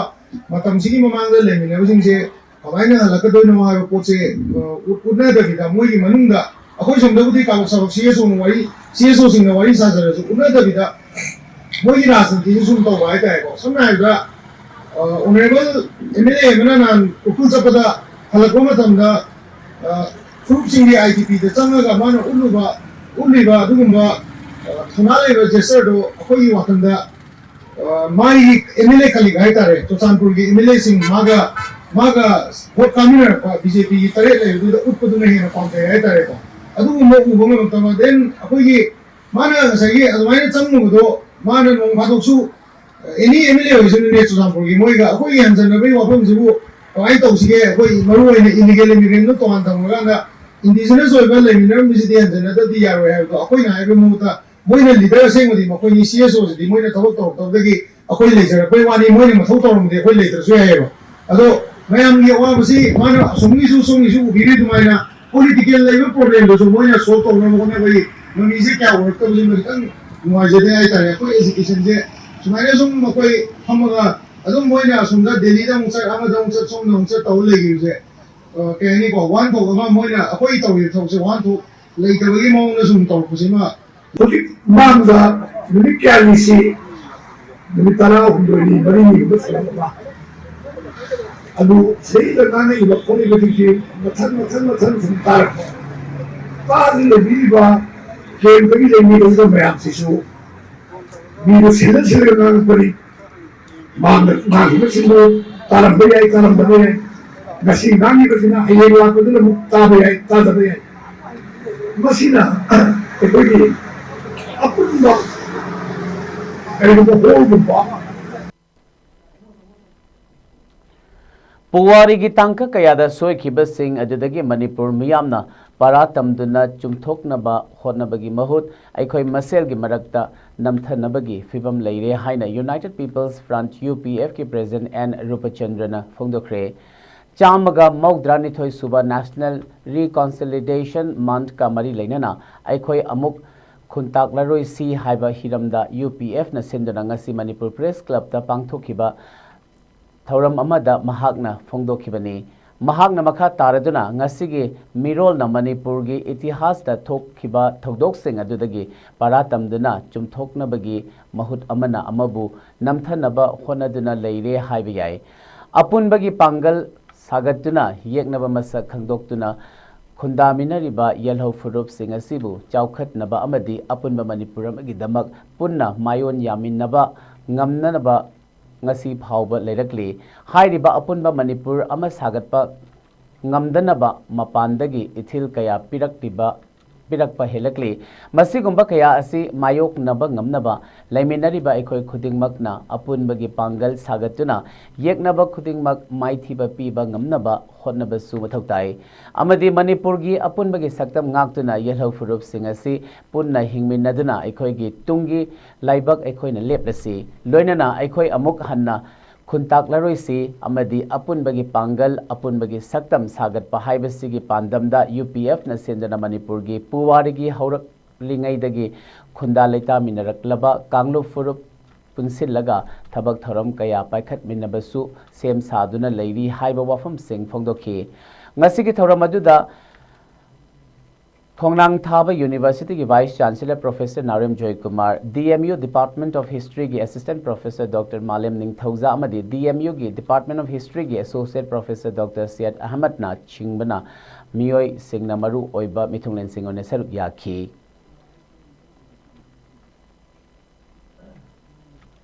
ꯃꯇꯝꯁꯤꯒꯤ ꯃꯃꯥꯡꯗ ꯂꯩꯃꯤꯟꯅꯕꯁꯤꯡꯁꯦ ꯀꯃꯥꯏꯅ ꯍꯜꯂꯛꯀꯗꯣꯏꯅꯣ ꯍꯥꯏꯕ ꯄꯣꯠꯁꯦ, ꯑ, ꯎꯠ-, ꯎꯠꯅꯗꯕꯤꯗ, ꯃꯣꯏꯒꯤ ꯃꯅꯨꯡꯗ ꯑꯩꯈꯣꯏ ꯁꯣꯝꯗꯕꯨꯗꯤ ꯀꯥꯕꯛ ꯁꯥꯕꯛ ꯁꯤ ꯑꯦꯁ ꯑꯣꯅ ꯋꯥꯔꯤ, ꯁꯤ ꯑꯦꯁ ꯑꯣꯁꯤꯡꯅ ꯋꯥꯔꯤ ꯁꯥꯖꯔꯁꯨ, ꯎꯠꯅꯗꯕꯤꯗ ꯃꯣꯏꯒꯤ ꯔꯥꯖꯅꯤꯇꯤꯁꯨ ꯁꯨꯝ ꯇꯧꯕ ꯍꯥꯏꯇꯥꯔꯦꯀꯣ꯫ ꯁꯝꯅ ꯍꯥꯏꯔꯕꯗ, ꯑ, ꯑꯣꯅꯔꯦꯕꯜ ꯑꯦꯝ ꯑꯦꯜ ꯑꯦ ꯑꯃꯅ ꯅꯍꯥꯟ ꯎꯈ꯭ꯔꯨꯜ ꯆꯠꯄꯗ ꯍꯜꯂꯛꯄ ꯃꯇꯝꯗ, ꯑ, ꯐꯨꯔꯨꯞꯁꯤꯡꯒꯤ ꯑꯥꯏ ꯗꯤ ꯄꯤꯗ ꯆꯪꯉꯒ ꯃꯥꯅ ꯎꯠꯂꯨꯕ, ꯎꯠꯂꯤꯕ ꯑꯗꯨꯒꯨꯝꯕ, ꯑ, ꯊꯧꯅꯥ ꯂꯩꯕ ꯖꯦꯁꯆꯔꯗꯣ ꯑꯩꯈꯣꯏꯒꯤ ꯋꯥꯈꯜꯗ, ꯑ, ꯃꯥꯒꯤ ꯑꯦꯝ ꯑꯦꯜ ꯑꯦ ꯀꯂꯤꯛ ꯍꯥꯏꯇꯥꯔꯦ, ꯆꯨꯔꯆꯥꯟꯄꯨꯔꯒꯤ ꯑꯦꯝ ꯑꯦꯜ ꯑꯦꯁꯤꯡ ꯃꯥꯒ, ꯃꯥꯒ ꯚꯣꯠ ꯀꯥꯃꯤꯟꯅꯔꯛꯄ ꯕꯤ ꯖꯦ ꯄꯤꯒꯤ ꯇꯔꯦꯠ ꯂꯩꯕꯗꯨꯗ ꯎꯠꯄꯗꯨꯅ ꯍꯦꯟꯅ ꯄꯥꯝꯖꯩ ꯍꯥꯏꯇꯥꯔꯦꯀꯣ꯫ ꯑꯗꯨꯒꯨꯝꯕ ꯎꯕ ꯉꯝꯃꯛꯇꯕ, then ꯑꯩꯈꯣꯏꯒꯤ ꯃꯥꯅ ꯉꯁꯥꯏꯒꯤ ꯑꯗꯨꯃꯥꯏꯅ ꯆꯪꯉꯨꯕꯗꯣ, ꯃꯥꯅ ꯅꯣꯡ ꯐꯥꯗꯣꯛꯁꯨ ꯑꯦꯅꯤ ꯑꯦꯝ ꯑꯦꯜ ꯑꯦ ꯑꯣꯏꯁꯅꯨꯅꯦ, ꯆꯨꯔꯆꯥꯟꯄꯨꯔꯒꯤ ꯃꯣꯏꯒ ꯑꯩꯈꯣꯏꯒꯤ ꯍꯟꯖꯟꯅꯕꯒꯤ ꯋꯥꯐꯝꯁꯤꯕꯨ ꯀꯃꯥꯏꯅ ꯇꯧꯁꯤꯒꯦ? ꯑꯩꯈꯣꯏ ꯃꯔꯨ ꯑꯣꯏꯅ ꯏꯂꯤꯒꯦꯜ ꯏꯃꯤꯒ꯭ꯔꯦꯟꯗꯨ ꯇꯣꯉꯥꯟ ꯊꯝꯈ꯭ꯔꯀꯥꯟꯗ ꯏꯟꯗꯤꯖꯤꯅꯁ ꯑꯣꯏꯕ ꯂꯩꯃꯤꯟꯅꯔꯝꯕꯁꯤꯗꯤ ꯍꯟꯖꯟꯅꯗꯕꯗꯤ ꯌꯥꯔꯣꯏ ꯍꯥꯏꯕꯗꯣ ꯑꯩꯈꯣꯏꯅ ꯍꯥꯏꯕꯒꯤ ꯃꯍꯨꯠꯇ ꯃꯣꯏꯅ ꯂꯤꯗꯔ ꯑꯁꯦꯡꯕꯗꯤ ꯃꯈꯣꯏꯅꯤ, ꯁꯤ ꯑꯦꯁ ꯑꯣꯁꯤꯗꯤ ꯃꯣꯏꯅ ꯊꯕꯛ ꯇꯧꯔꯛꯇꯕꯗꯒꯤ ꯑꯩꯈꯣꯏ ꯂꯩꯖꯔꯛꯄꯩ ꯋꯥꯅꯤ, ꯃꯣꯏꯅ ꯃꯊꯧ ꯇꯧꯔꯝꯕꯗꯤ ꯑꯩꯈꯣꯏ ꯂꯩꯇ꯭ꯔꯁꯨ ꯌꯥꯏꯑꯕ꯫ ꯑꯗꯣ ꯃꯌꯥꯝꯒꯤ ꯑꯋꯥꯕꯁꯤ ꯃꯥꯅ ꯑꯁꯣꯝꯒꯤꯁꯨ ꯁꯣꯝꯒꯤꯁꯨ ꯎꯕꯤꯔꯤ ꯑꯗꯨꯃꯥꯏꯅ ꯄꯣꯂꯤꯇꯤꯀꯦꯜ ꯂꯩꯕ ꯄ꯭ꯔꯣꯕ꯭ꯂꯦꯝꯗꯨꯁꯨ ꯃꯣꯏꯅ ꯁꯣꯜꯕ ꯇꯧꯅꯕ ꯍꯣꯠꯅꯕꯒꯤ ꯃꯃꯤꯁꯦ ꯀꯌꯥ ꯎꯔꯛꯇꯕꯁꯤꯃ ꯈꯤꯇꯪ ꯅꯨꯡꯉꯥꯏꯖꯗꯦ ꯍꯥꯏꯇꯥꯔꯦ꯫ ꯑꯩꯈꯣꯏ ꯑꯦꯖꯨꯀꯦꯁꯟꯁꯦ ꯁꯨꯃꯥꯏꯅ ꯁꯨꯝ ꯃꯈꯣꯏ ꯐꯝꯃꯒ ꯑꯗꯨꯝ ꯃꯣꯏꯅ ꯑꯁꯣꯝꯗ ꯗꯦꯜꯂꯤꯗ ꯑꯃꯨꯛ ꯆꯠ, ꯑꯃꯗ ꯑꯃꯨꯛ ꯆꯠ, ꯁꯣꯝꯗ ꯑꯃꯨꯛ ꯆꯠ ꯇꯧꯔ ꯂꯩꯈꯤꯕꯁꯦ, ꯑ, ꯀꯩ ꯍꯥꯏꯅꯤꯀꯣ, ꯋꯥꯍꯟꯊꯣꯛ ꯑꯃ ꯃꯣꯏꯅ ꯑꯩꯈꯣꯏ ꯇꯧꯔꯤꯕ ꯊꯕꯛꯁꯦ ꯋꯥꯍꯟꯊꯣꯛ ꯂꯩꯇꯕꯒꯤ ꯃꯑꯣꯡꯗ ꯁꯨꯝ ꯇꯧꯔꯛꯄꯁꯤꯃ ꯍꯧꯖꯤꯛ ꯃꯥꯡꯗ ꯅꯨꯃꯤꯠ ꯀꯌꯥꯅꯤꯁꯤ, ꯅꯨꯃꯤꯠ ꯇꯔꯥꯍꯨꯝꯗꯣꯏꯅꯤ, ꯃꯔꯤꯅꯤꯒꯨꯝꯕ ꯊꯝꯃꯒ ꯑꯗꯨ ꯁꯤꯗ ꯉꯥꯡꯉꯛꯏꯕ ꯈꯣꯠꯂꯤꯕꯁꯤꯡꯁꯤ ꯃꯊꯪ ꯃꯊꯪ ꯃꯊꯪ ꯁꯨꯝ ꯇꯥꯔꯛꯄ꯫ ꯇꯥꯗꯅ ꯂꯩꯕꯤꯔꯤꯕ ꯀꯦꯝꯗꯒꯤ ꯂꯩꯕꯤꯔꯤꯕ ꯃꯌꯥꯝꯁꯤꯁꯨ ꯃꯤꯗꯨ ꯁꯤꯜꯂ ꯁꯤꯜꯂꯒ ꯉꯥꯡꯉꯛꯄꯅꯤ꯫ ꯃꯥꯡꯗ ꯉꯥꯡꯈꯤꯕꯁꯤꯡꯗꯨ ꯇꯥꯔꯝꯕ ꯌꯥꯏ, ꯇꯥꯔꯝꯗꯕ ꯌꯥꯏ꯫ ꯉꯁꯤ ꯉꯥꯡꯈꯤꯕꯁꯤꯅ ꯍꯌꯦꯡ ꯂꯥꯛꯄꯗꯨꯅ ꯑꯃꯨꯛ ꯇꯥꯕ ꯌꯥꯏ, ꯇꯥꯗꯕ ꯌꯥꯏ꯫ ꯃꯁꯤꯅ ꯑꯩꯈꯣꯏꯒꯤ ꯑꯄꯨꯟꯕ ꯀꯔꯤꯒꯨꯝꯕ ꯍꯣꯜꯒꯨꯝꯕ ꯑꯃ ꯄꯨꯋꯥꯔꯤꯒꯤ ꯇꯥꯡꯀꯛ ꯀꯌꯥꯗ ꯁꯣꯏꯈꯤꯕꯁꯤꯡ ꯑꯗꯨꯗꯒꯤ ꯃꯅꯤꯄꯨꯔ ꯃꯤꯌꯥꯝꯅ ꯄꯔꯥ ꯇꯝꯗꯨꯅ ꯆꯨꯝꯊꯣꯛꯅꯕ ꯍꯣꯠꯅꯕꯒꯤ ꯃꯍꯨꯠ ꯑꯩꯈꯣꯏ ꯃꯁꯦꯜꯒꯤ ꯃꯔꯛꯇ ꯅꯝꯊꯅꯕꯒꯤ ꯐꯤꯕꯝ ꯂꯩꯔꯦ ꯍꯥꯏꯅ United People's Front, U P F, ꯀꯤ ꯄ꯭ꯔꯦꯁꯤꯗꯦꯟꯠ ꯑꯦꯟ ꯔꯨꯄꯆꯟꯗ꯭ꯔꯅ ꯐꯣꯡꯗꯣꯛꯈ꯭ꯔꯦ꯫ ꯆꯥꯝꯃꯒ ꯃꯧꯗ꯭ꯔꯥꯅꯤꯊꯣꯏ ꯁꯨꯕ National Reconciliation Month ꯀ ꯃꯔꯤ ꯂꯩꯅꯅ ꯑꯩꯈꯣꯏ ꯑꯃꯨꯛ ꯈꯨꯟꯇꯥꯛꯂꯔꯣꯏꯁꯤ ꯍꯥꯏꯕ ꯍꯤꯔꯝꯗ U P F ꯅ ꯁꯤꯟꯗꯨꯅ ꯉꯁꯤ ꯃꯅꯤꯄꯨꯔ ꯄ꯭ꯔꯦꯁ ꯀ꯭ꯂꯕꯇ ꯄꯥꯡꯊꯣꯛꯈꯤꯕ ꯊꯧꯔꯝ ꯑꯃꯗ ꯃꯍꯥꯛꯅ ꯐꯣꯡꯗꯣꯛꯈꯤꯕꯅꯤ꯫ ꯃꯍꯥꯛꯅ ꯃꯈꯥ ꯇꯥꯔꯗꯨꯅ ꯉꯁꯤꯒꯤ ꯃꯤꯔꯣꯜꯅ ꯃꯅꯤꯄꯨꯔꯒꯤ ꯏꯇꯤꯍꯥꯁꯇ ꯊꯣꯛꯈꯤꯕ ꯊꯧꯗꯣꯛꯁꯤꯡ ꯑꯗꯨꯗꯒꯤ ꯄꯔꯥ ꯇꯝꯗꯨꯅ ꯆꯨꯝꯊꯣꯛꯅꯕꯒꯤ ꯃꯍꯨꯠ ꯑꯃꯅ ꯑꯃꯕꯨ ꯅꯝꯊꯅꯕ ꯍꯣꯠꯅꯗꯨꯅ ꯂꯩꯔꯦ ꯍꯥꯏꯕ ꯌꯥꯏ꯫ ꯑꯄꯨꯟꯕꯒꯤ ꯄꯥꯡꯒꯜ ꯁꯥꯒꯠꯇꯨꯅ ꯌꯦꯛꯅꯕ ꯃꯁꯛ ꯈꯪꯗꯣꯛꯇꯨꯅ ꯈꯨꯟꯗꯥꯃꯤꯟꯅꯔꯤꯕ ꯌꯦꯜꯍꯧ ꯐꯨꯔꯨꯞꯁꯤꯡ ꯑꯁꯤꯕꯨ ꯆꯥꯎꯈꯠꯅꯕ ꯑꯃꯗꯤ ꯑꯄꯨꯟꯕ ꯃꯅꯤꯄꯨꯔ ꯑꯃꯒꯤꯗꯃꯛ ꯄꯨꯟꯅ ꯃꯥꯏꯑꯣꯟ ꯌꯥꯃꯤꯟꯅꯕ ꯉꯝꯅꯅꯕ ꯉꯁꯤ ꯐꯥꯎꯕ ꯂꯩꯔꯛꯂꯤ꯫ ꯍꯥꯏꯔꯤꯕ ꯑꯄꯨꯟꯕ ꯃꯅꯤꯄꯨꯔ ꯑꯃ ꯁꯥꯒꯠꯄ ꯉꯝꯗꯅꯕ ꯃꯄꯥꯟꯗꯒꯤ ꯏꯊꯤꯜ ꯀꯌꯥ ꯄꯤꯔꯛꯂꯤꯕ ꯄꯤꯔꯛꯄ ꯍꯦꯜꯂꯛꯂꯤ꯫ ꯃꯁꯤꯒꯨꯝꯕ ꯀꯌꯥ ꯑꯁꯤ ꯃꯥꯌꯣꯛꯅꯕ ꯉꯝꯅꯕ ꯂꯩꯃꯤꯟꯅꯔꯤꯕ ꯑꯩꯈꯣꯏ ꯈꯨꯗꯤꯡꯃꯛꯅ ꯑꯄꯨꯟꯕꯒꯤ ꯄꯥꯡꯒꯜ ꯁꯥꯒꯠꯇꯨꯅ ꯌꯦꯛꯅꯕ ꯈꯨꯗꯤꯡꯃꯛ ꯃꯥꯏꯊꯤꯕ ꯄꯤꯕ ꯉꯝꯅꯕ ꯍꯣꯠꯅꯕꯁꯨ ꯃꯊꯧ ꯇꯥꯏ꯫ ꯑꯃꯗꯤ ꯃꯅꯤꯄꯨꯔꯒꯤ ꯑꯄꯨꯟꯕꯒꯤ ꯁꯛꯇꯝ ꯉꯥꯛꯇꯨꯅ ꯌꯦꯜꯍꯧ ꯐꯨꯔꯨꯞꯁꯤꯡ ꯑꯁꯤ ꯄꯨꯟꯅ ꯍꯤꯡꯃꯤꯟꯅꯗꯨꯅ ꯑꯩꯈꯣꯏꯒꯤ ꯇꯨꯡꯒꯤ ꯂꯥꯏꯕꯛ ꯑꯩꯈꯣꯏꯅ ꯂꯦꯞꯂꯁꯤ꯫ ꯂꯣꯏꯅꯅ ꯑꯩꯈꯣꯏ ꯑꯃꯨꯛ ꯍꯟꯅ ꯈꯨꯟꯇꯥꯛꯂꯔꯣꯏꯁꯤ ꯑꯃꯗꯤ ꯑꯄꯨꯟꯕꯒꯤ ꯄꯥꯡꯒꯜ, ꯑꯄꯨꯟꯕꯒꯤ ꯁꯛꯇꯝ ꯁꯥꯒꯠꯄ ꯍꯥꯏꯕꯁꯤꯒꯤ ꯄꯥꯟꯗꯝꯗ UPFꯅ ꯁꯤꯟꯗꯨꯅ ꯃꯅꯤꯄꯨꯔꯒꯤ ꯄꯨꯋꯥꯔꯤꯒꯤ ꯍꯧꯔꯛꯂꯤꯉꯩꯗꯒꯤ ꯈꯨꯟꯗꯥ ꯂꯩꯇꯥꯃꯤꯟꯅꯔꯛꯂꯕ ꯀꯥꯡꯂꯨꯞ ꯐꯨꯔꯨꯞ ꯄꯨꯟꯁꯤꯜꯂꯒ ꯊꯕꯛ ꯊꯧꯔꯝ ꯀꯌꯥ ꯄꯥꯏꯈꯠꯃꯤꯟꯅꯕꯁꯨ ꯁꯦꯝ ꯁꯥꯗꯨꯅ ꯂꯩꯔꯤ ꯍꯥꯏꯕ ꯋꯥꯐꯝꯁꯤꯡ ꯐꯣꯡꯗꯣꯛꯈꯤ꯫ ꯉꯁꯤꯒꯤ ꯊꯧꯔꯝ ꯑꯗꯨꯗ ꯈꯣꯡꯅꯥꯡ ꯊꯥꯕ Universityꯒꯤ Vice Chancellor Professor Naorem Joykumar, DMU Department of Historyꯒꯤ Assistant Professor Doctor ꯃꯥꯂꯦꯝ ꯅꯤꯡꯊꯧꯖꯥ ꯑꯃꯗꯤ DMUꯒꯤ Department of Historyꯒꯤ Associate Professor Doctor ꯁꯤꯌꯠ ꯑꯍꯃꯗꯅ ꯆꯤꯡꯕꯅ ꯃꯤꯑꯣꯏꯁꯤꯡꯅ ꯃꯔꯨ ꯑꯣꯏꯕ ꯃꯤꯊꯨꯡꯂꯦꯟꯁꯤꯡ ꯑꯣꯏꯅ ꯁꯔꯨꯛ ꯌꯥꯈꯤ꯫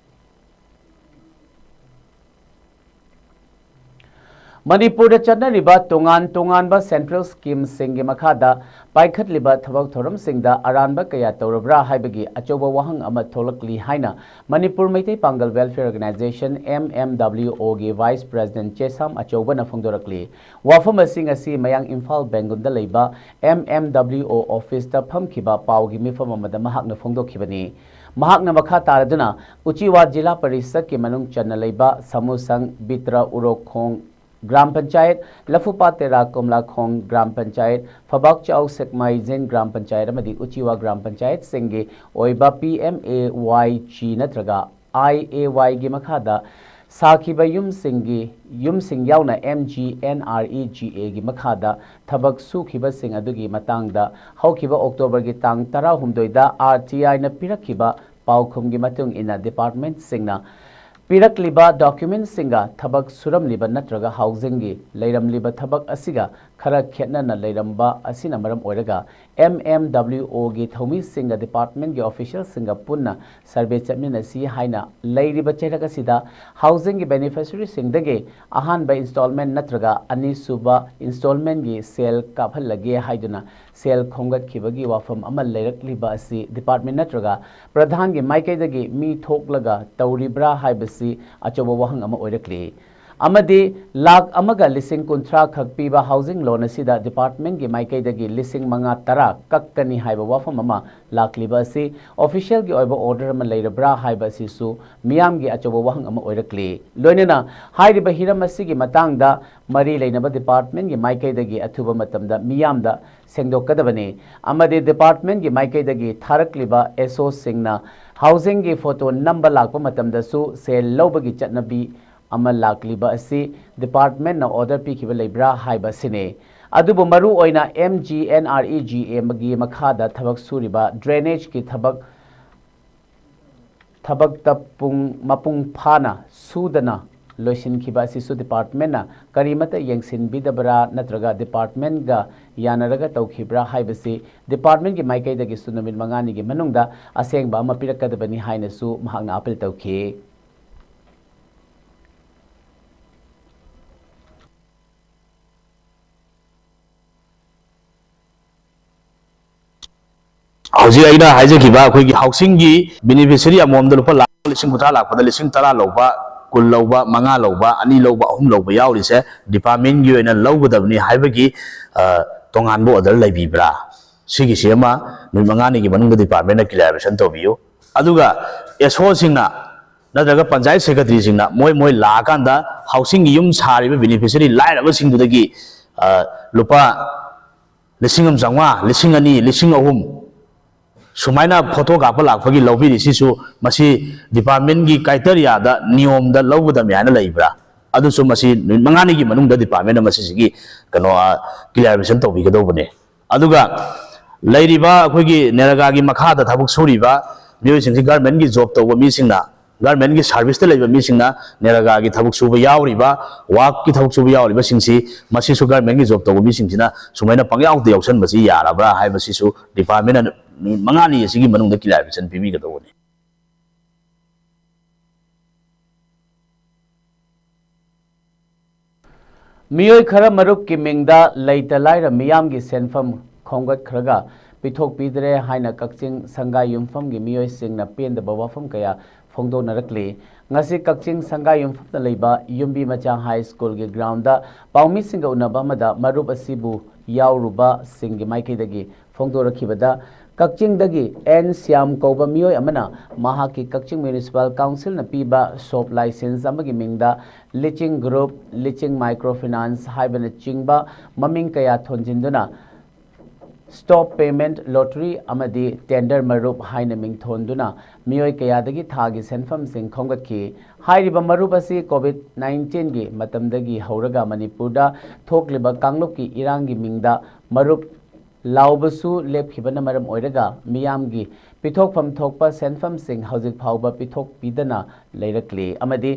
ꯃꯅꯤꯄꯨꯔꯗ ꯆꯠꯅꯔꯤꯕ ꯇꯣꯉꯥꯟ ꯇꯣꯉꯥꯟꯕ central schemeꯁꯤꯡꯒꯤ ꯃꯈꯥꯗ ꯄꯥꯏꯈꯠꯂꯤꯕ ꯊꯕꯛ ꯊꯧꯔꯝꯁꯤꯡꯗ ꯑꯔꯥꯟꯕ ꯀꯌꯥ ꯇꯧꯔꯕ꯭ꯔꯥ ꯍꯥꯏꯕꯒꯤ ꯑꯆꯧꯕ ꯋꯥꯍꯪ ꯑꯃ ꯊꯣꯛꯂꯛꯂꯤ ꯍꯥꯏꯅ ꯃꯅꯤꯄꯨꯔ ꯃꯩꯇꯩ ꯄꯥꯡꯒꯜ Welfare Organisation, MMWOꯒꯤ Vice President ꯆꯦꯁꯥꯝ ꯑꯆꯧꯕꯅ ꯐꯣꯡꯗꯣꯔꯛꯂꯤ꯫ ꯋꯥꯐꯝ ꯑꯁꯤ ꯉꯁꯤ ꯃꯌꯥꯡ ꯏꯝꯐꯥꯜ ꯕꯦꯡꯒꯨꯟꯗ ꯂꯩꯕ MMWO officeꯇ ꯐꯝꯈꯤꯕ ꯄꯥꯎꯒꯤ ꯃꯤꯐꯝ ꯑꯃꯗ ꯃꯍꯥꯛꯅ ꯐꯣꯡꯗꯣꯛꯈꯤꯕꯅꯤ꯫ ꯃꯍꯥꯛꯅ ꯃꯈꯥ ꯇꯥꯔꯗꯨꯅ ꯎꯆꯤꯋꯥ ꯖꯤꯂꯥ ꯄꯔꯤꯁꯠꯀꯤ ꯃꯅꯨꯡ ꯆꯟꯅ ꯂꯩꯕ ꯁꯃꯨꯁꯪ, ꯕꯤꯇ꯭ꯔ, ꯎꯔꯣꯛꯈꯣꯡ ꯒ꯭ꯔꯥꯝ ꯄꯟꯆꯥꯌꯠ, ꯂꯐꯨꯄꯥꯠ ꯇꯦꯔꯥ ꯀꯣꯝꯂꯥꯈꯣꯡ ꯒ꯭ꯔꯥꯝ ꯄꯟꯆꯥꯌꯠ, ꯐꯕꯥꯛꯆꯥꯎ ꯁꯦꯛꯃꯥꯏꯖꯤꯟ ꯒ꯭ꯔꯥꯝ ꯄꯟꯆꯥꯌꯠ ꯑꯃꯗꯤ ꯎꯆꯤꯋꯥ ꯒ꯭ꯔꯥꯝ ꯄꯟꯆꯥꯌꯠꯁꯤꯡꯒꯤ ꯑꯣꯏꯕ PMAYG ꯅꯠꯇ꯭ꯔꯒ IAYꯒꯤ ꯃꯈꯥꯗ ꯁꯥꯈꯤꯕ ꯌꯨꯝꯁꯤꯡꯒꯤ, ꯌꯨꯝꯁꯤꯡ ꯌꯥꯎꯅ MGNREGAꯒꯤ ꯃꯈꯥꯗ ꯊꯕꯛ ꯁꯨꯈꯤꯕꯁꯤꯡ ꯑꯗꯨꯒꯤ ꯃꯇꯥꯡꯗ ꯍꯧꯈꯤꯕ Octoberꯒꯤ ꯇꯥꯡ ꯇꯔꯥꯍꯨꯝꯗꯣꯏꯗ RTIꯅ ꯄꯤꯔꯛꯈꯤꯕ ꯄꯥꯎꯈꯨꯝꯒꯤ ꯃꯇꯨꯡ ꯏꯟꯅ departmentꯁꯤꯡꯅ ꯄꯤꯔꯛꯂꯤꯕ documentꯁꯤꯡꯒ ꯊꯕꯛ ꯁꯨꯔꯝꯂꯤꯕ ꯅꯠꯇ꯭ꯔꯒ housingꯒꯤ ꯂꯩꯔꯝꯂꯤꯕ ꯊꯕꯛ ꯑꯁꯤꯒ ꯈꯔ ꯈꯦꯠꯅꯅ ꯂꯩꯔꯝꯕ ꯑꯁꯤꯅ ꯃꯔꯝ ꯑꯣꯏꯔꯒ M M W O ꯒꯤ ꯊꯧꯃꯤꯁꯤꯡꯒ department ꯀꯤ official ꯁꯤꯡꯒ ꯄꯨꯟꯅ survey ꯆꯠꯃꯤꯟꯅꯁꯤ ꯍꯥꯏꯅ ꯂꯩꯔꯤꯕ ꯆꯩꯔꯛ ꯑꯁꯤꯗ housing ꯒꯤ beneficiary ꯁꯤꯡꯗꯒꯤ ꯑꯍꯥꯟꯕ installment ꯅꯠꯇ꯭ꯔꯒ ꯑꯅꯤꯁꯨꯕ installment ꯀꯤ ꯁꯦꯜ ꯀꯥꯞꯍꯜꯂꯒꯦ ꯍꯥꯏꯗꯨꯅ ꯁꯦꯜ ꯈꯣꯝꯒꯠꯈꯤꯕꯒꯤ ꯋꯥꯐꯝ ꯑꯃ ꯂꯩꯔꯛꯂꯤꯕ ꯑꯁꯤ department ꯅꯠꯇ꯭ꯔꯒ ꯄ꯭ꯔꯙꯥꯟꯒꯤ ꯃꯥꯏꯀꯩꯗꯒꯤ ꯃꯤ ꯊꯣꯛꯂꯒ ꯇꯧꯔꯤꯕ꯭ꯔꯥ ꯍꯥꯏꯕꯁꯤ ꯑꯆꯧꯕ ꯋꯥꯍꯪ ꯑꯃ ꯑꯣꯏꯔꯛꯂꯤ꯫ ꯑꯃꯗꯤ ꯂꯥꯈ ꯑꯃꯒ ꯂꯤꯁꯤꯡ ꯀꯨꯟꯊ꯭ꯔꯥ ꯈꯛ ꯄꯤꯕ housing loan ꯑꯁꯤꯗ department ꯀꯤ ꯃꯥꯏꯀꯩꯗꯒꯤ ꯂꯤꯁꯤꯡ ꯃꯉꯥ ꯇꯔꯥ ꯀꯛꯀꯅꯤ ꯍꯥꯏꯕ ꯋꯥꯐꯝ ꯑꯃ ꯂꯥꯛꯂꯤꯕ ꯑꯁꯤ official ꯒꯤ ꯑꯣꯏꯕ order ꯑꯃ ꯂꯩꯔꯕ꯭ꯔꯥ ꯍꯥꯏꯕ ꯑꯁꯤꯁꯨ ꯃꯤꯌꯥꯝꯒꯤ ꯑꯆꯧꯕ ꯋꯥꯍꯪ ꯑꯃ ꯑꯣꯏꯔꯛꯂꯤ꯫ ꯂꯣꯏꯅꯅ ꯍꯥꯏꯔꯤꯕ ꯍꯤꯔꯝ ꯑꯁꯤꯒꯤ ꯃꯇꯥꯡꯗ ꯃꯔꯤ ꯂꯩꯅꯕ department ꯀꯤ ꯃꯥꯏꯀꯩꯗꯒꯤ ꯑꯊꯨꯕ ꯃꯇꯝꯗ ꯃꯤꯌꯥꯝꯗ ꯁꯦꯡꯗꯣꯛꯀꯗꯕꯅꯤ꯫ ꯑꯃꯗꯤ department ꯀꯤ ꯃꯥꯏꯀꯩꯗꯒꯤ ꯊꯥꯔꯛꯂꯤꯕ S O ꯁꯤꯡꯅ housing ꯒꯤ photo ꯅꯝꯕ ꯂꯥꯛꯄ ꯃꯇꯝꯗꯁꯨ ꯁꯦꯜ ꯂꯧꯕꯒꯤ ꯆꯠꯅꯕꯤ ꯑꯃ ꯂꯥꯛꯂꯤꯕ ꯑꯁꯤ department ꯅ order ꯄꯤꯈꯤꯕ ꯂꯩꯕ꯭ꯔꯥ ꯍꯥꯏꯕ ꯑꯁꯤꯅꯤ꯫ ꯑꯗꯨꯕꯨ ꯃꯔꯨ ꯑꯣꯏꯅ M G N R E G A ꯒꯤ ꯃꯈꯥꯗ ꯊꯕꯛ ꯁꯨꯔꯤꯕ drainage ꯀꯤ ꯊꯕꯛ, ꯊꯕꯛꯇ ꯄꯨꯡ, ꯃꯄꯨꯡ ꯐꯥꯅ ꯁꯨꯗꯅ ꯂꯣꯏꯁꯤꯟꯈꯤꯕ ꯑꯁꯤꯁꯨ department ꯅ ꯀꯔꯤꯃꯠꯇ ꯌꯦꯡꯁꯤꯟꯕꯤꯗꯕ꯭ꯔꯥ ꯅꯠꯇ꯭ꯔꯒ department ꯒ ꯌꯥꯅꯔꯒ ꯇꯧꯈꯤꯕ꯭ꯔꯥ ꯍꯥꯏꯕꯁꯤ department ꯀꯤ ꯃꯥꯏꯀꯩꯗꯒꯤꯁꯨ ꯅꯨꯃꯤꯠ ꯃꯉꯥꯅꯤꯒꯤ ꯃꯅꯨꯡꯗ ꯑꯁꯦꯡꯕ ꯑꯃ ꯄꯤꯔꯛꯀꯗꯕꯅꯤ ꯍꯥꯏꯅꯁꯨ ꯃꯍꯥꯛꯅ appeal ꯇꯧꯈꯤ꯫ ꯍꯧꯖꯤꯛ ꯑꯩꯅ ꯍꯥꯏꯖꯈꯤꯕ ꯑꯩꯈꯣꯏꯒꯤ housing ꯒꯤ beneficiary ꯑꯃꯃꯝꯗ ꯂꯨꯄꯥ ꯂꯥꯈ ꯂꯤꯁꯤꯡ ꯀꯨꯟꯊ꯭ꯔꯥ ꯂꯥꯛꯄꯗ ꯂꯤꯁꯤꯡ ꯇꯔꯥ ꯂꯧꯕ, ꯀꯨꯟ ꯂꯧꯕ, ꯃꯉꯥ ꯂꯧꯕ, ꯑꯅꯤ ꯂꯧꯕ, ꯑꯍꯨꯝ ꯂꯧꯕ ꯌꯥꯎꯔꯤꯁꯦ department ꯒꯤ ꯑꯣꯏꯅ ꯂꯧꯒꯗꯕꯅꯤ ꯍꯥꯏꯕꯒꯤ, ꯑ, ꯇꯣꯉꯥꯟꯕ order ꯂꯩꯕꯤꯕ꯭ꯔꯥ? ꯁꯤꯒꯤꯁꯤ ꯑꯃ ꯅꯨꯃꯤꯠ ꯃꯉꯥꯅꯤꯒꯤ ꯃꯅꯨꯡꯗ department ꯅ clarification ꯇꯧꯕꯤꯌꯨ꯫ ꯑꯗꯨꯒ S O ꯁꯤꯡꯅ ꯅꯠꯇ꯭ꯔꯒ ꯄꯟꯆꯥꯌꯠ secretary ꯁꯤꯡꯅ ꯃꯣꯏ, ꯃꯣꯏ ꯂꯥꯛꯑꯀꯥꯟꯗ housing ꯒꯤ ꯌꯨꯝ ꯁꯥꯔꯤꯕ beneficiary ꯂꯥꯏꯔꯕꯁꯤꯡꯗꯨꯗꯒꯤ, ꯑ, ꯂꯨꯄꯥ ꯂꯤꯁꯤꯡ ꯑꯃ ꯆꯥꯝꯃꯉꯥ, ꯂꯤꯁꯤꯡ ꯑꯅꯤ, ꯂꯤꯁꯤꯡ ꯑꯍꯨꯝ ꯁꯨꯃꯥꯏꯅ photo ꯀꯥꯞꯄ ꯂꯥꯛꯄꯒꯤ ꯂꯧꯕꯤꯔꯤꯁꯤꯁꯨ ꯃꯁꯤ department ꯒꯤ criteria ꯗ, ꯅꯤꯌꯣꯝꯗ ꯂꯧꯒꯗꯕꯅꯤ ꯍꯥꯏꯅ ꯂꯩꯕ꯭ꯔꯥ? ꯑꯗꯨꯁꯨ ꯃꯁꯤ ꯅꯨꯃꯤꯠ ꯃꯉꯥꯅꯤꯒꯤ ꯃꯅꯨꯡꯗ department ꯅ ꯃꯁꯤꯁꯤꯒꯤ ꯀꯩꯅꯣ, ꯑ, clarification ꯇꯧꯕꯤꯒꯗꯧꯕꯅꯦ꯫ ꯑꯗꯨꯒ ꯂꯩꯔꯤꯕ ꯑꯩꯈꯣꯏꯒꯤ ꯅꯦꯔꯦꯒꯥꯒꯤ ꯃꯈꯥꯗ ꯊꯕꯛ ꯁꯨꯔꯤꯕ ꯃꯤꯑꯣꯏꯁꯤꯡꯁꯤ, government ꯀꯤ job ꯇꯧꯕ ꯃꯤꯁꯤꯡꯅ ꯒꯔꯃꯦꯟꯒꯤ ꯁꯥꯔꯚꯤꯁꯇ ꯂꯩꯕ ꯃꯤꯁꯤꯡꯅ ꯅꯦꯔꯦꯒꯥꯒꯤ ꯊꯕꯛ ꯁꯨꯕ ꯌꯥꯎꯔꯤꯕ, ꯋꯥꯛꯀꯤ ꯊꯕꯛ ꯁꯨꯕ ꯌꯥꯎꯔꯤꯕꯁꯤꯡꯁꯤ, ꯃꯁꯤꯁꯨ ꯒꯔꯃꯦꯟꯒꯤ ꯖꯣꯕ ꯇꯧꯕ ꯃꯤꯁꯤꯡꯁꯤꯅ ꯁꯨꯃꯥꯏꯅ ꯄꯪꯌꯥꯎꯗ ꯌꯥꯎꯁꯟꯕꯁꯤ ꯌꯥꯔꯕ꯭ꯔꯥ ꯍꯥꯏꯕꯁꯤꯁꯨ ꯗꯤꯄꯥꯔꯠꯃꯦꯟꯅ ꯅꯨꯃꯤꯠ ꯃꯉꯥꯅꯤ ꯑꯁꯤꯒꯤ ꯃꯅꯨꯡꯗ ꯀ꯭ꯂꯦꯔꯤꯐꯤꯀꯦꯁꯟ ꯄꯤꯕꯤꯒꯗꯧꯕꯅꯤ꯫ ꯃꯤꯑꯣꯏ ꯈꯔ ꯃꯔꯨꯞꯀꯤ ꯃꯤꯡꯗ ꯂꯩꯇ ꯂꯥꯏꯔ ꯃꯤꯌꯥꯝꯒꯤ ꯁꯦꯟꯐꯝ ꯈꯣꯝꯒꯠꯈ꯭ꯔꯒ ꯄꯤꯊꯣꯛꯄꯤꯗ꯭ꯔꯦ ꯍꯥꯏꯅ ꯀꯛꯆꯤꯡ ꯁꯪꯒꯥꯏ ꯌꯨꯝꯐꯝꯒꯤ ꯃꯤꯑꯣꯏꯁꯤꯡꯅ ꯄꯦꯟꯗꯕ ꯋꯥꯐꯝ ꯀꯌꯥ ꯐꯣꯡꯗꯣꯛꯅꯔꯛꯂꯤ꯫ ꯉꯁꯤ ꯀꯛꯆꯤꯡ ꯁꯪꯒꯥꯏ ꯌꯨꯝꯐꯝꯗ ꯂꯩꯕ ꯌꯨꯝꯕꯤ ꯃꯆꯥ ꯍꯥꯏ ꯁ꯭ꯀꯨꯜꯒꯤ ꯒ꯭ꯔꯥꯎꯟꯗ ꯄꯥꯎꯃꯤꯁꯤꯡꯒ ꯎꯅꯕ ꯑꯃꯗ ꯃꯔꯨꯞ ꯑꯁꯤꯕꯨ ꯌꯥꯎꯔꯨꯕꯁꯤꯡꯒꯤ ꯃꯥꯏꯀꯩꯗꯒꯤ ꯐꯣꯡꯗꯣꯔꯛꯈꯤꯕꯗ, ꯀꯛꯆꯤꯡꯗꯒꯤ ꯑꯦꯟ ꯁ꯭ꯌꯥꯝ ꯀꯧꯕ ꯃꯤꯑꯣꯏ ꯑꯃꯅ ꯃꯍꯥꯛꯀꯤ ꯀꯛꯆꯤꯡ ꯃ꯭ꯌꯨꯅꯤꯁꯤꯄꯥꯜ ꯀꯥꯎꯟꯁꯤꯜꯅ ꯄꯤꯕ ꯁꯣꯞ ꯂꯥꯏꯁꯦꯟꯁ ꯑꯃꯒꯤ ꯃꯤꯡꯗ ꯂꯤꯆꯤꯡ ꯒ꯭ꯔꯨꯞ, ꯂꯤꯆꯤꯡ ꯃꯥꯏꯀ꯭ꯔꯣ ꯐꯤꯅꯥꯟꯁ ꯍꯥꯏꯕꯅꯆꯤꯡꯕ ꯃꯃꯤꯡ ꯀꯌꯥ ꯊꯣꯟꯖꯤꯟꯗꯨꯅ ꯁ꯭ꯇꯣꯞ ꯄꯦꯃꯦꯟꯠ ꯂꯣꯇꯔꯤ ꯑꯃꯗꯤ ꯇꯦꯟꯗꯔ ꯃꯔꯨꯞ ꯍꯥꯏꯅ ꯃꯤꯡꯊꯣꯟꯗꯨꯅ ꯃꯤꯑꯣꯏ ꯀꯌꯥꯗꯒꯤ ꯊꯥꯒꯤ ꯁꯦꯟꯐꯝꯁꯤꯡ ꯈꯣꯝꯒꯠꯈꯤ꯫ ꯍꯥꯏꯔꯤꯕ ꯃꯔꯨꯞ ꯑꯁꯤ ꯀꯣꯚꯤꯗ ꯅꯥꯏꯟꯇꯤꯟꯒꯤ ꯃꯇꯝꯗꯒꯤ ꯍꯧꯔꯒ ꯃꯅꯤꯄꯨꯔꯗ ꯊꯣꯛꯂꯤꯕ ꯀꯥꯡꯂꯨꯞꯀꯤ ꯏꯔꯥꯡꯒꯤ ꯃꯤꯡꯗ ꯃꯔꯨꯞ ꯂꯥꯎꯕꯁꯨ ꯂꯦꯞꯈꯤꯕꯅ ꯃꯔꯝ ꯑꯣꯏꯔꯒ ꯃꯤꯌꯥꯝꯒꯤ ꯄꯤꯊꯣꯛꯐꯝ ꯊꯣꯛꯄ ꯁꯦꯟꯐꯝꯁꯤꯡ ꯍꯧꯖꯤꯛ ꯐꯥꯎꯕ ꯄꯤꯊꯣꯛꯄꯤꯗꯅ ꯂꯩꯔꯛꯂꯤ ꯑꯃꯗꯤ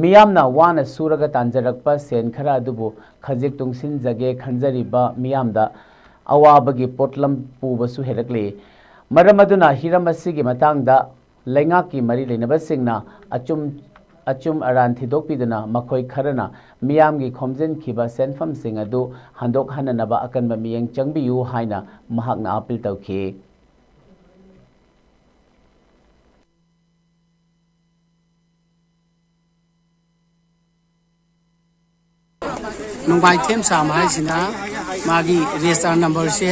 ꯃꯤꯌꯥꯝꯅ ꯋꯥꯅ ꯁꯨꯔꯒ ꯇꯥꯟꯖꯔꯛꯄ ꯁꯦꯟ ꯈꯔ ꯑꯗꯨꯕꯨ ꯈꯖꯤꯛ ꯇꯨꯡꯁꯤꯟꯖꯒꯦ ꯈꯟꯖꯔꯤꯕ ꯃꯤꯌꯥꯝꯗ ꯑꯋꯥꯕꯒꯤ ꯄꯣꯠꯂꯝ ꯄꯨꯕꯁꯨ ꯍꯦꯜꯂꯛꯂꯤ꯫ ꯃꯔꯝ ꯑꯗꯨꯅ ꯍꯤꯔꯝ ꯑꯁꯤꯒꯤ ꯃꯇꯥꯡꯗ ꯂꯩꯉꯥꯛꯀꯤ ꯃꯔꯤ ꯂꯩꯅꯕꯁꯤꯡꯅ ꯑꯆꯨꯝ ꯑꯆꯨꯝ ꯑꯔꯥꯟ ꯊꯤꯗꯣꯛꯄꯤꯗꯨꯅ ꯃꯈꯣꯏ ꯈꯔꯅ ꯃꯤꯌꯥꯝꯒꯤ ꯈꯣꯝꯖꯤꯟꯈꯤꯕ ꯁꯦꯟꯐꯝꯁꯤꯡ ꯑꯗꯨ ꯍꯟꯗꯣꯛꯍꯟꯅꯅꯕ ꯑꯀꯟꯕ ꯃꯤꯠꯌꯦꯡ ꯆꯪꯕꯤꯌꯨ ꯍꯥꯏꯅ ꯃꯍꯥꯛꯅ ꯑꯥꯄꯤꯜ ꯇꯧꯈꯤ꯫ ꯅꯣꯡꯃꯥꯏꯊꯦꯝ ꯁꯥꯝ ꯍꯥꯏꯁꯤꯅ ꯃꯥꯒꯤ ꯔꯦꯖꯤꯁꯇꯥꯔ ꯅꯝꯕꯔꯁꯦ,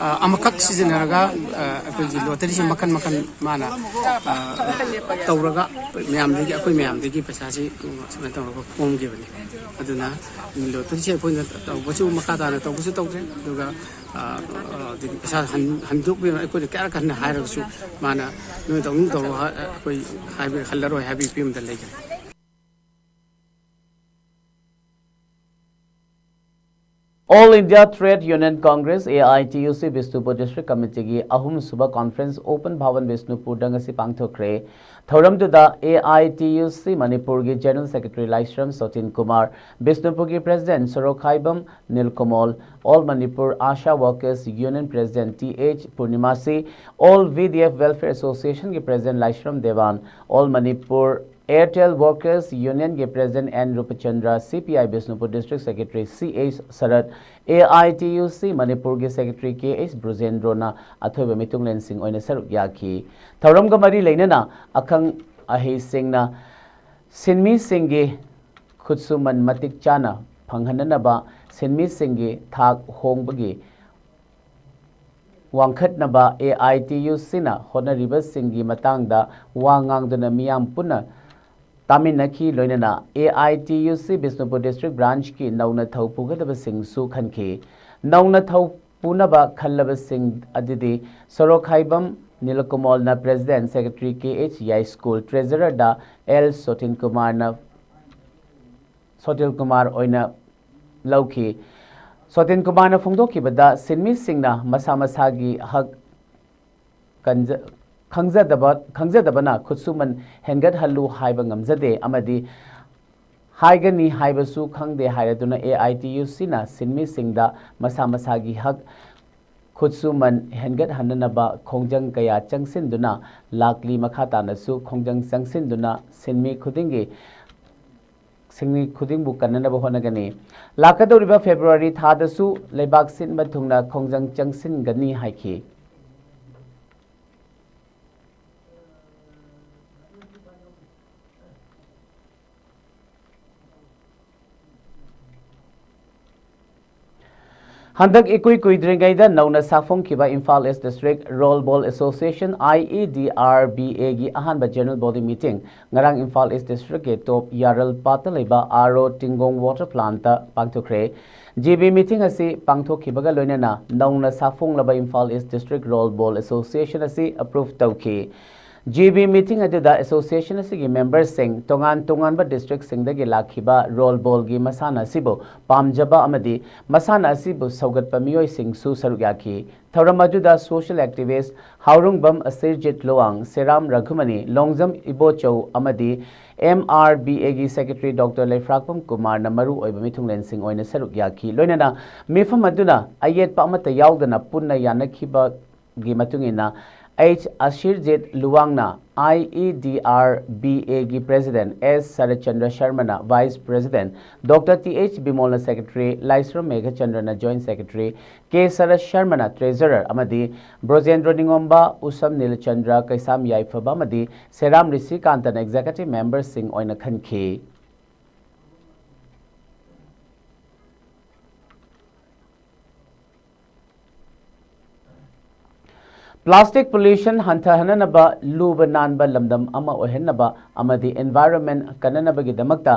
ꯑ, ꯑꯃꯈꯛ ꯁꯤꯖꯤꯟꯅꯔꯒ, ꯑ, ꯑꯩꯈꯣꯏꯒꯤ ꯂꯣꯇꯔꯤꯁꯦ ꯃꯈꯟ ꯃꯈꯟ ꯃꯥꯅ, ꯑ, ꯇꯧꯔꯒ ꯃꯌꯥꯝꯗꯒꯤ, ꯑꯩꯈꯣꯏ ꯃꯌꯥꯝꯗꯒꯤ ꯄꯩꯁꯥꯁꯤ ꯁꯨꯃꯥꯏꯅ ꯇꯧꯔꯒ ꯈꯣꯝꯈꯤꯕꯅꯤ꯫ ꯑꯗꯨꯅ ꯂꯣꯇꯔꯤꯁꯦ ꯑꯩꯈꯣꯏꯅ ꯇꯧꯕꯁꯨ ꯃꯈꯥ ꯇꯥꯅ ꯇꯧꯕꯁꯨ ꯇꯧꯗ꯭ꯔꯦ꯫ ꯑꯗꯨꯒ, ꯑ, ꯑ, ꯑꯗꯒꯤ ꯄꯩꯁꯥ ꯍꯟ-, ꯍꯟꯗꯣꯛꯄꯤꯔꯣ, ꯑꯩꯈꯣꯏꯅ ꯀꯌꯥꯔꯛ ꯍꯟꯅ ꯍꯥꯏꯔꯒꯁꯨ ꯃꯥꯅ "ꯅꯣꯏ ꯇꯧꯅꯤꯡ ꯇꯧꯔꯣ, ꯑꯩꯈꯣꯏ ꯍꯥꯏꯕ ꯍꯜꯂꯔꯣꯏ" ꯍꯥꯏꯕꯒꯤ ꯐꯤꯕꯝꯗ ꯂꯩꯈ꯭ꯔꯦ꯫ All India Trade Union Congress, A I T U C, Bishnupur District Committeeꯒꯤ ꯑꯍꯨꯝꯁꯨꯕ conference Open Bhawan ꯕꯤꯁꯅꯨꯄꯨꯔꯗ ꯉꯁꯤ ꯄꯥꯡꯊꯣꯛꯈ꯭ꯔꯦ꯫ ꯊꯧꯔꯝꯗꯨꯗ A I T U C ꯃꯅꯤꯄꯨꯔꯒꯤ General Secretary Laishram ꯁꯣꯇꯤꯟ Kumar, ꯕꯤꯁꯅꯨꯄꯨꯔꯒꯤ President ꯁꯣꯔꯣꯈꯥꯏꯕꯝ ꯅꯤꯜꯀꯃꯣꯜ, All Manipur Asha Workers Union President T H ꯄꯨꯔꯅꯤꯃꯥꯁꯤ, All V D F Welfare Associationꯒꯤ President Laishram ꯗꯦꯋꯥꯟ, All Manipur Airtel Workers Unionꯒꯤ President N ꯔꯨꯄꯆꯟꯗ꯭ꯔ, C P I Bishnupur District Secretary C H shirt, A I T U C ꯃꯅꯤꯄꯨꯔꯒꯤ Secretary K H ꯕ꯭ꯔꯨꯖꯦꯟꯗ꯭ꯔꯣꯅ ꯑꯊꯣꯏꯕ ꯃꯤꯇꯨꯡꯂꯦꯟꯁꯤꯡ ꯑꯣꯏꯅ ꯁꯔꯨꯛ ꯌꯥꯈꯤ꯫ ꯊꯧꯔꯝꯒ ꯃꯔꯤ ꯂꯩꯅꯅ ꯑꯈꯪ ꯑꯍꯩꯁꯤꯡꯅ ꯁꯤꯟꯃꯤꯁꯤꯡꯒꯤ ꯈꯨꯠꯁꯨꯃꯟ ꯃꯇꯤꯛ ꯆꯥꯅ ꯐꯪꯍꯟꯅꯅꯕ ꯁꯤꯟꯃꯤꯁꯤꯡꯒꯤ ꯊꯥꯛ ꯍꯣꯡꯕꯒꯤ ꯋꯥꯡꯈꯠꯅꯕ A I T U Cꯅ ꯍꯣꯠꯅꯔꯤꯕꯁꯤꯡꯒꯤ ꯃꯇꯥꯡꯗ ꯋꯥ ꯉꯥꯡꯗꯨꯅ ꯃꯤꯌꯥꯝ ꯄꯨꯟꯅ ꯇꯥꯃꯤꯟꯅꯈꯤ꯫ ꯂꯣꯏꯅꯅ A I T U C Bishnupur District Branchꯀꯤ ꯅꯧꯅ ꯊꯧ ꯄꯨꯒꯗꯕꯁꯤꯡꯁꯨ ꯈꯟꯈꯤ꯫ ꯅꯧꯅ ꯊꯧ ꯄꯨꯅꯕ ꯈꯜꯂꯕꯁꯤꯡ ꯑꯗꯨꯗꯤ ꯁꯣꯔꯣꯈꯥꯏꯕꯝ ꯅꯤꯂꯀꯃꯣꯜꯅ President, Secretary K H ꯌꯥꯏꯁ꯭ꯀꯨꯜ, Treasurerꯗ L ꯁꯣꯇꯤꯟ ꯀꯨꯃꯥꯔꯅ, ꯁꯣꯇꯤꯜ ꯀꯨꯃꯥꯔ ꯑꯣꯏꯅ ꯂꯧꯈꯤ꯫ ꯁꯣꯇꯤꯟ ꯀꯨꯃꯥꯔꯅ ꯐꯣꯡꯗꯣꯛꯈꯤꯕꯗ, ꯁꯤꯟꯃꯤꯁꯤꯡꯅ ꯃꯁꯥ ꯃꯁꯥꯒꯤ ꯍꯛ ꯀꯟꯖ-, ꯈꯪꯖꯗꯕ, ꯈꯪꯖꯗꯕꯅ ꯈꯨꯠꯁꯨꯃꯟ ꯍꯦꯟꯒꯠꯍꯜꯂꯨ ꯍꯥꯏꯕ ꯉꯝꯖꯗꯦ ꯑꯃꯗꯤ ꯍꯥꯏꯒꯅꯤ ꯍꯥꯏꯕꯁꯨ ꯈꯪꯗꯦ ꯍꯥꯏꯔꯗꯨꯅ A I T U Cꯅ ꯁꯤꯟꯃꯤꯁꯤꯡꯗ ꯃꯁꯥ ꯃꯁꯥꯒꯤ ꯍꯛ ꯈꯨꯠꯁꯨꯃꯟ ꯍꯦꯟꯒꯠꯍꯟꯅꯅꯕ ꯈꯣꯡꯖꯪ ꯀꯌꯥ ꯆꯪꯁꯤꯟꯗꯨꯅ ꯂꯥꯛꯂꯤ꯫ ꯃꯈꯥ ꯇꯥꯅꯁꯨ ꯈꯣꯡꯖꯪ ꯆꯪꯁꯤꯟꯗꯨꯅ ꯁꯤꯟꯃꯤ ꯈꯨꯗꯤꯡꯒꯤ, ꯁꯤꯟꯃꯤ ꯈꯨꯗꯤꯡꯕꯨ ꯀꯟꯅꯅꯕ ꯍꯣꯠꯅꯒꯅꯤ꯫ ꯂꯥꯛꯀꯗꯧꯔꯤꯕ February ꯊꯥꯗꯁꯨ ꯂꯩꯕꯥꯛ ꯁꯤꯟꯕ ꯊꯨꯡꯅ ꯈꯣꯡꯖꯪ ꯆꯪꯁꯤꯟꯒꯅꯤ ꯍꯥꯏꯈꯤ꯫ ꯍꯟꯗꯛ ꯏꯀꯨꯏ ꯀꯨꯏꯗ꯭ꯔꯤꯉꯩꯗ ꯅꯧꯅ ꯁꯥꯐꯣꯡꯈꯤꯕ Imphal East District Roll Ball Association, I E D R B Aꯒꯤ ꯑꯍꯥꯟꯕ General Body Meeting ꯉꯔꯥꯡ Imphal East Districtꯀꯤ Top ꯌꯥꯔꯜꯄꯥꯠꯇ ꯂꯩꯕ R O Tingong Water Plantꯇ ꯄꯥꯡꯊꯣꯛꯈ꯭ꯔꯦ꯫ G B meeting ꯑꯁꯤ ꯄꯥꯡꯊꯣꯛꯈꯤꯕꯒ ꯂꯣꯏꯅꯅ ꯅꯧꯅ ꯁꯥꯐꯣꯡꯂꯕ Imphal East District Roll Ball Association ꯑꯁꯤ approve ꯇꯧꯈꯤ꯫ G B meeting ꯑꯗꯨꯗ association ꯑꯁꯤꯒꯤ ꯃꯦꯝꯕꯔꯁꯤꯡ, ꯇꯣꯉꯥꯟ ꯇꯣꯉꯥꯟꯕ ꯗꯤꯁꯇ꯭ꯔꯤꯛꯁꯤꯡꯗꯒꯤ ꯂꯥꯛꯈꯤꯕ ꯔꯣꯜ ꯕꯣꯜꯒꯤ ꯃꯁꯥꯟꯅ ꯑꯁꯤꯕꯨ ꯄꯥꯝꯖꯕ ꯑꯃꯗꯤ ꯃꯁꯥꯟꯅ ꯑꯁꯤꯕꯨ ꯁꯧꯒꯠꯄ ꯃꯤꯑꯣꯏꯁꯤꯡꯁꯨ ꯁꯔꯨꯛ ꯌꯥꯈꯤ꯫ ꯊꯧꯔꯝ ꯑꯗꯨꯗ ꯁꯣꯁꯤꯌꯦꯜ ꯑꯦꯛꯇꯤꯚꯤꯁ꯭ꯠ ꯍꯥꯎꯔꯨꯡꯕꯝ ꯑꯁꯤꯔꯖꯤꯠ ꯂꯨꯋꯥꯡ, ꯁꯦꯔꯥꯝ ꯔꯘꯨꯃꯅꯤ, ꯂꯣꯡꯖꯝ ꯏꯕꯣꯆꯧ ꯑꯃꯗꯤ ꯑꯦꯝ ꯑꯥꯔ ꯕꯤ ꯑꯦꯒꯤ ꯁꯦꯀ꯭ꯔꯦꯇꯔꯤ ꯗꯣꯛꯇꯔ ꯂꯩꯐ꯭ꯔꯥꯛꯄꯝ ꯀꯨꯃꯥꯔꯅ ꯃꯔꯨ ꯑꯣꯏꯕ ꯃꯤꯊꯨꯡꯂꯦꯟꯁꯤꯡ ꯑꯣꯏꯅ ꯁꯔꯨꯛ ꯌꯥꯈꯤ꯫ ꯂꯣꯏꯅꯅ ꯃꯤꯐꯝ ꯑꯗꯨꯅ ꯑꯌꯦꯠꯄ ꯑꯃꯠꯇ ꯌꯥꯎꯗꯅ ꯄꯨꯟꯅ ꯌꯥꯅꯈꯤꯕ ꯒꯤ ꯃꯇꯨꯡ ꯏꯟꯅ, ꯑꯩꯆ ꯑꯁꯤꯔꯖꯤꯠ ꯂꯨꯋꯥꯡꯅ, I E D R B ꯑꯦꯒꯤ ꯄ꯭ꯔꯦꯁꯤꯗꯦꯟꯠ ꯑꯦꯁ ꯁꯔꯠꯆꯟꯗ꯭ꯔ ꯁꯔꯃꯅ vice president, doctor T H ꯕꯤꯃꯣꯜꯅ ꯁꯦꯀ꯭ꯔꯦꯇꯔꯤ, ꯂꯥꯏꯁ꯭ꯔꯝ ꯃꯦꯘꯆꯟꯗ꯭ꯔꯅ ꯖꯣꯏꯟꯠ ꯁꯦꯀ꯭ꯔꯦꯇꯔꯤ, ꯀꯦ ꯁꯔꯠ ꯁꯔꯃꯅ ꯇ꯭ꯔꯦꯖꯔꯔ ꯑꯃꯗꯤ ꯕ꯭ꯔꯣꯖꯦꯟꯗ꯭ꯔꯣ ꯅꯤꯉꯣꯝꯕ, ꯎꯁꯝ ꯅꯤꯂꯆꯟꯗ꯭ꯔ, ꯀꯩꯁꯥꯝ ꯌꯥꯏꯐꯕ ꯑꯃꯗꯤ ꯁꯦꯔꯥꯝ ꯔꯤꯁꯤꯀꯥꯟꯇꯅ ꯑꯦꯛꯖꯤꯀ꯭ꯌꯨꯇꯤꯚ ꯃꯦꯝꯕꯔꯁꯤꯡ ꯑꯣꯏꯅ ꯈꯟꯈꯤ꯫ ꯄ꯭ꯂꯥꯁꯇꯤꯛ ꯄꯣꯂ꯭ꯌꯨꯁꯟ ꯍꯟꯊꯍꯟꯅꯅꯕ, ꯂꯨꯕ ꯅꯥꯟꯕ ꯂꯝꯗꯝ ꯑꯃ ꯑꯣꯏꯍꯟꯅꯕ ꯑꯃꯗꯤ ꯏꯟꯚꯥꯏꯔꯣꯟꯃꯦꯟꯠ ꯀꯟꯅꯅꯕꯒꯤꯗꯃꯛꯇ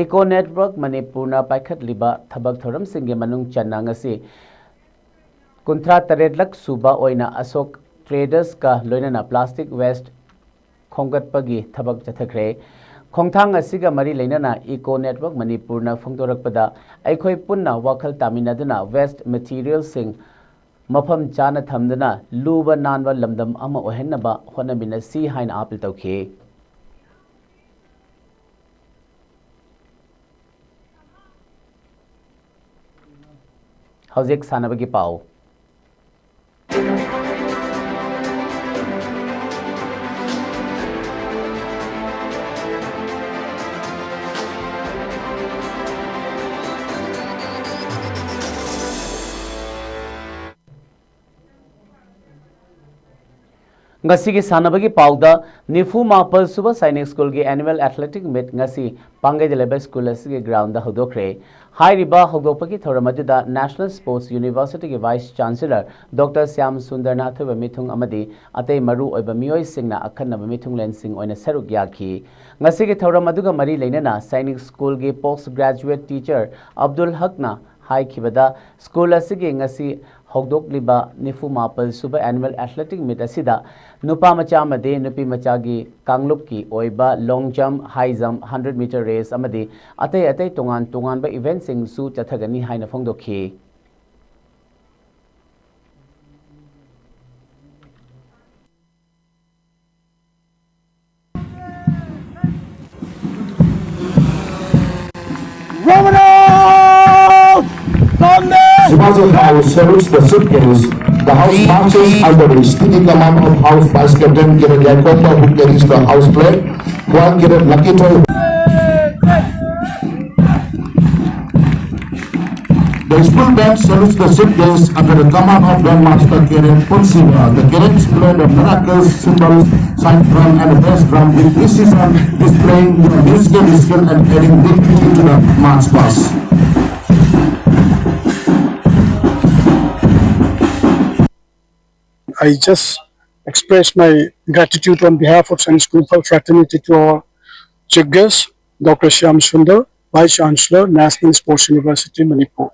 ꯏꯀꯣ ꯅꯦꯠꯋꯥꯔꯛ ꯃꯅꯤꯄꯨꯔꯅ ꯄꯥꯏꯈꯠꯂꯤꯕ ꯊꯕꯛ ꯊꯧꯔꯝꯁꯤꯡꯒꯤ ꯃꯅꯨꯡ ꯆꯟꯅ ꯉꯁꯤ ꯀꯨꯟꯊ꯭ꯔꯥ ꯇꯔꯦꯠꯂꯛ ꯁꯨꯕ ꯑꯣꯏꯅ ꯑꯁꯣꯛ ꯇ꯭ꯔꯦꯗꯔꯁꯀ ꯂꯣꯏꯅꯅ ꯄ꯭ꯂꯥꯁꯇꯤꯛ ꯋꯦꯁ꯭ꯠ ꯈꯣꯝꯒꯠꯄꯒꯤ ꯊꯕꯛ ꯆꯠꯊꯈ꯭ꯔꯦ꯫ ꯈꯣꯡꯊꯥꯡ ꯑꯁꯤꯒ ꯃꯔꯤ ꯂꯩꯅꯅ ꯏꯀꯣ ꯅꯦꯠꯋꯥꯔꯛ ꯃꯅꯤꯄꯨꯔꯅ ꯐꯣꯡꯗꯣꯔꯛꯄꯗ, ꯑꯩꯈꯣꯏ ꯄꯨꯟꯅ ꯋꯥꯈꯜ ꯇꯥꯃꯤꯟꯅꯗꯨꯅ ꯋꯦꯁ꯭ꯠ ꯃꯦꯇꯤꯔꯤꯌꯦꯜꯁꯤꯡ ꯃꯐꯝ ꯆꯥꯅ ꯊꯝꯗꯨꯅ ꯂꯨꯕ ꯅꯥꯟꯕ ꯂꯝꯗꯝ ꯑꯃ ꯑꯣꯏꯍꯟꯅꯕ ꯍꯣꯠꯅꯃꯤꯟꯅꯁꯤ ꯍꯥꯏꯅ ꯑꯥꯄꯤꯜ ꯇꯧꯈꯤ꯫ ꯍꯧꯖꯤꯛ ꯁꯥꯟꯅꯕꯒꯤ ꯄꯥꯎ꯫ ꯉꯁꯤꯒꯤ ꯁꯥꯟꯅꯕꯒꯤ ꯄꯥꯎꯗ, ꯅꯤꯐꯨ ꯃꯥꯄꯜ ꯁꯨꯕ ꯁꯥꯏꯅꯤꯛ ꯁ꯭ꯀꯨꯜꯒꯤ ꯑꯦꯅꯨꯋꯦꯜ ꯑꯦꯊꯂꯦꯇꯤꯛ ꯃꯤꯠ ꯉꯁꯤ ꯄꯥꯡꯒꯩꯗ ꯂꯩꯕ ꯁ꯭ꯀꯨꯜ ꯑꯁꯤꯒꯤ ꯒ꯭ꯔꯥꯎꯟꯗ ꯍꯧꯗꯣꯛꯈ꯭ꯔꯦ꯫ ꯍꯥꯏꯔꯤꯕ ꯍꯧꯗꯣꯛꯄꯒꯤ ꯊꯧꯔꯝ ꯑꯗꯨꯗ ꯅꯦꯁꯅꯦꯜ ꯁ꯭ꯄꯣꯔꯠꯁ ꯌꯨꯅꯤꯚꯔꯁꯤꯇꯤꯒꯤ ꯚꯥꯏꯁ ꯆꯥꯟꯁꯦꯂꯔ ꯗꯣꯛꯇꯔ ꯁ꯭ꯌꯥꯝ ꯁꯨꯟꯗꯔꯅ ꯑꯊꯣꯏꯕ ꯃꯤꯊꯨꯡ ꯑꯃꯗꯤ ꯑꯇꯩ ꯃꯔꯨ ꯑꯣꯏꯕ ꯃꯤꯑꯣꯏꯁꯤꯡꯅ ꯑꯈꯟꯅꯕ ꯃꯤꯊꯨꯡꯂꯦꯟꯁꯤꯡ ꯑꯣꯏꯅ ꯁꯔꯨꯛ ꯌꯥꯈꯤ꯫ ꯉꯁꯤꯒꯤ ꯊꯧꯔꯝ ꯑꯗꯨꯒ ꯃꯔꯤ ꯂꯩꯅꯅ ꯁꯥꯏꯅꯤꯛ ꯁ꯭ꯀꯨꯜꯒꯤ ꯄꯣꯁ꯭ꯠ ꯒ꯭ꯔꯦꯖꯨꯋꯦꯠ ꯇꯤꯆꯔ ꯑꯕꯗꯨꯜ ꯍꯛꯅ ꯍꯥꯏꯈꯤꯕꯗ, ꯁ꯭ꯀꯨꯜ ꯑꯁꯤꯒꯤ ꯉꯁꯤ ꯍꯧꯗꯣꯛꯂꯤꯕ ꯅꯤꯐꯨ ꯃꯥꯄꯜ ꯁꯨꯕ Annual Athletic Meet ꯑꯁꯤꯗ ꯅꯨꯄꯥ ꯃꯆꯥ ꯑꯃꯗꯤ ꯅꯨꯄꯤ ꯃꯆꯥꯒꯤ ꯀꯥꯡꯂꯨꯞꯀꯤ ꯑꯣꯏꯕ long jump, high jump, hundred meter race ꯑꯃꯗꯤ ꯑꯇꯩ ꯑꯇꯩ ꯇꯣꯉꯥꯟ ꯇꯣꯉꯥꯟꯕ eventꯁꯤꯡꯁꯨ ꯆꯠꯊꯒꯅꯤ ꯍꯥꯏꯅ ꯐꯣꯡꯗꯣꯛꯈꯤ꯫ Romanov! Sunday! Sibajal House salutes the chief guest. The house marches under the steady command of House Vice Captain Kiran Yakoba, who carries the house flag, while Kiran Lucky Toy. The school band salutes the chief guest under the command of Grandmaster Karen Ponsiva. The Karen displayed a miracle cymbal side drum and a bass drum with precision, displaying the musical skill and adding dignity to the march past. I just express my gratitude on behalf of Sunday School Fraternity to our chief guest, Doctor Shyam Sundar, Vice Chancellor, National Sports University, Manipur.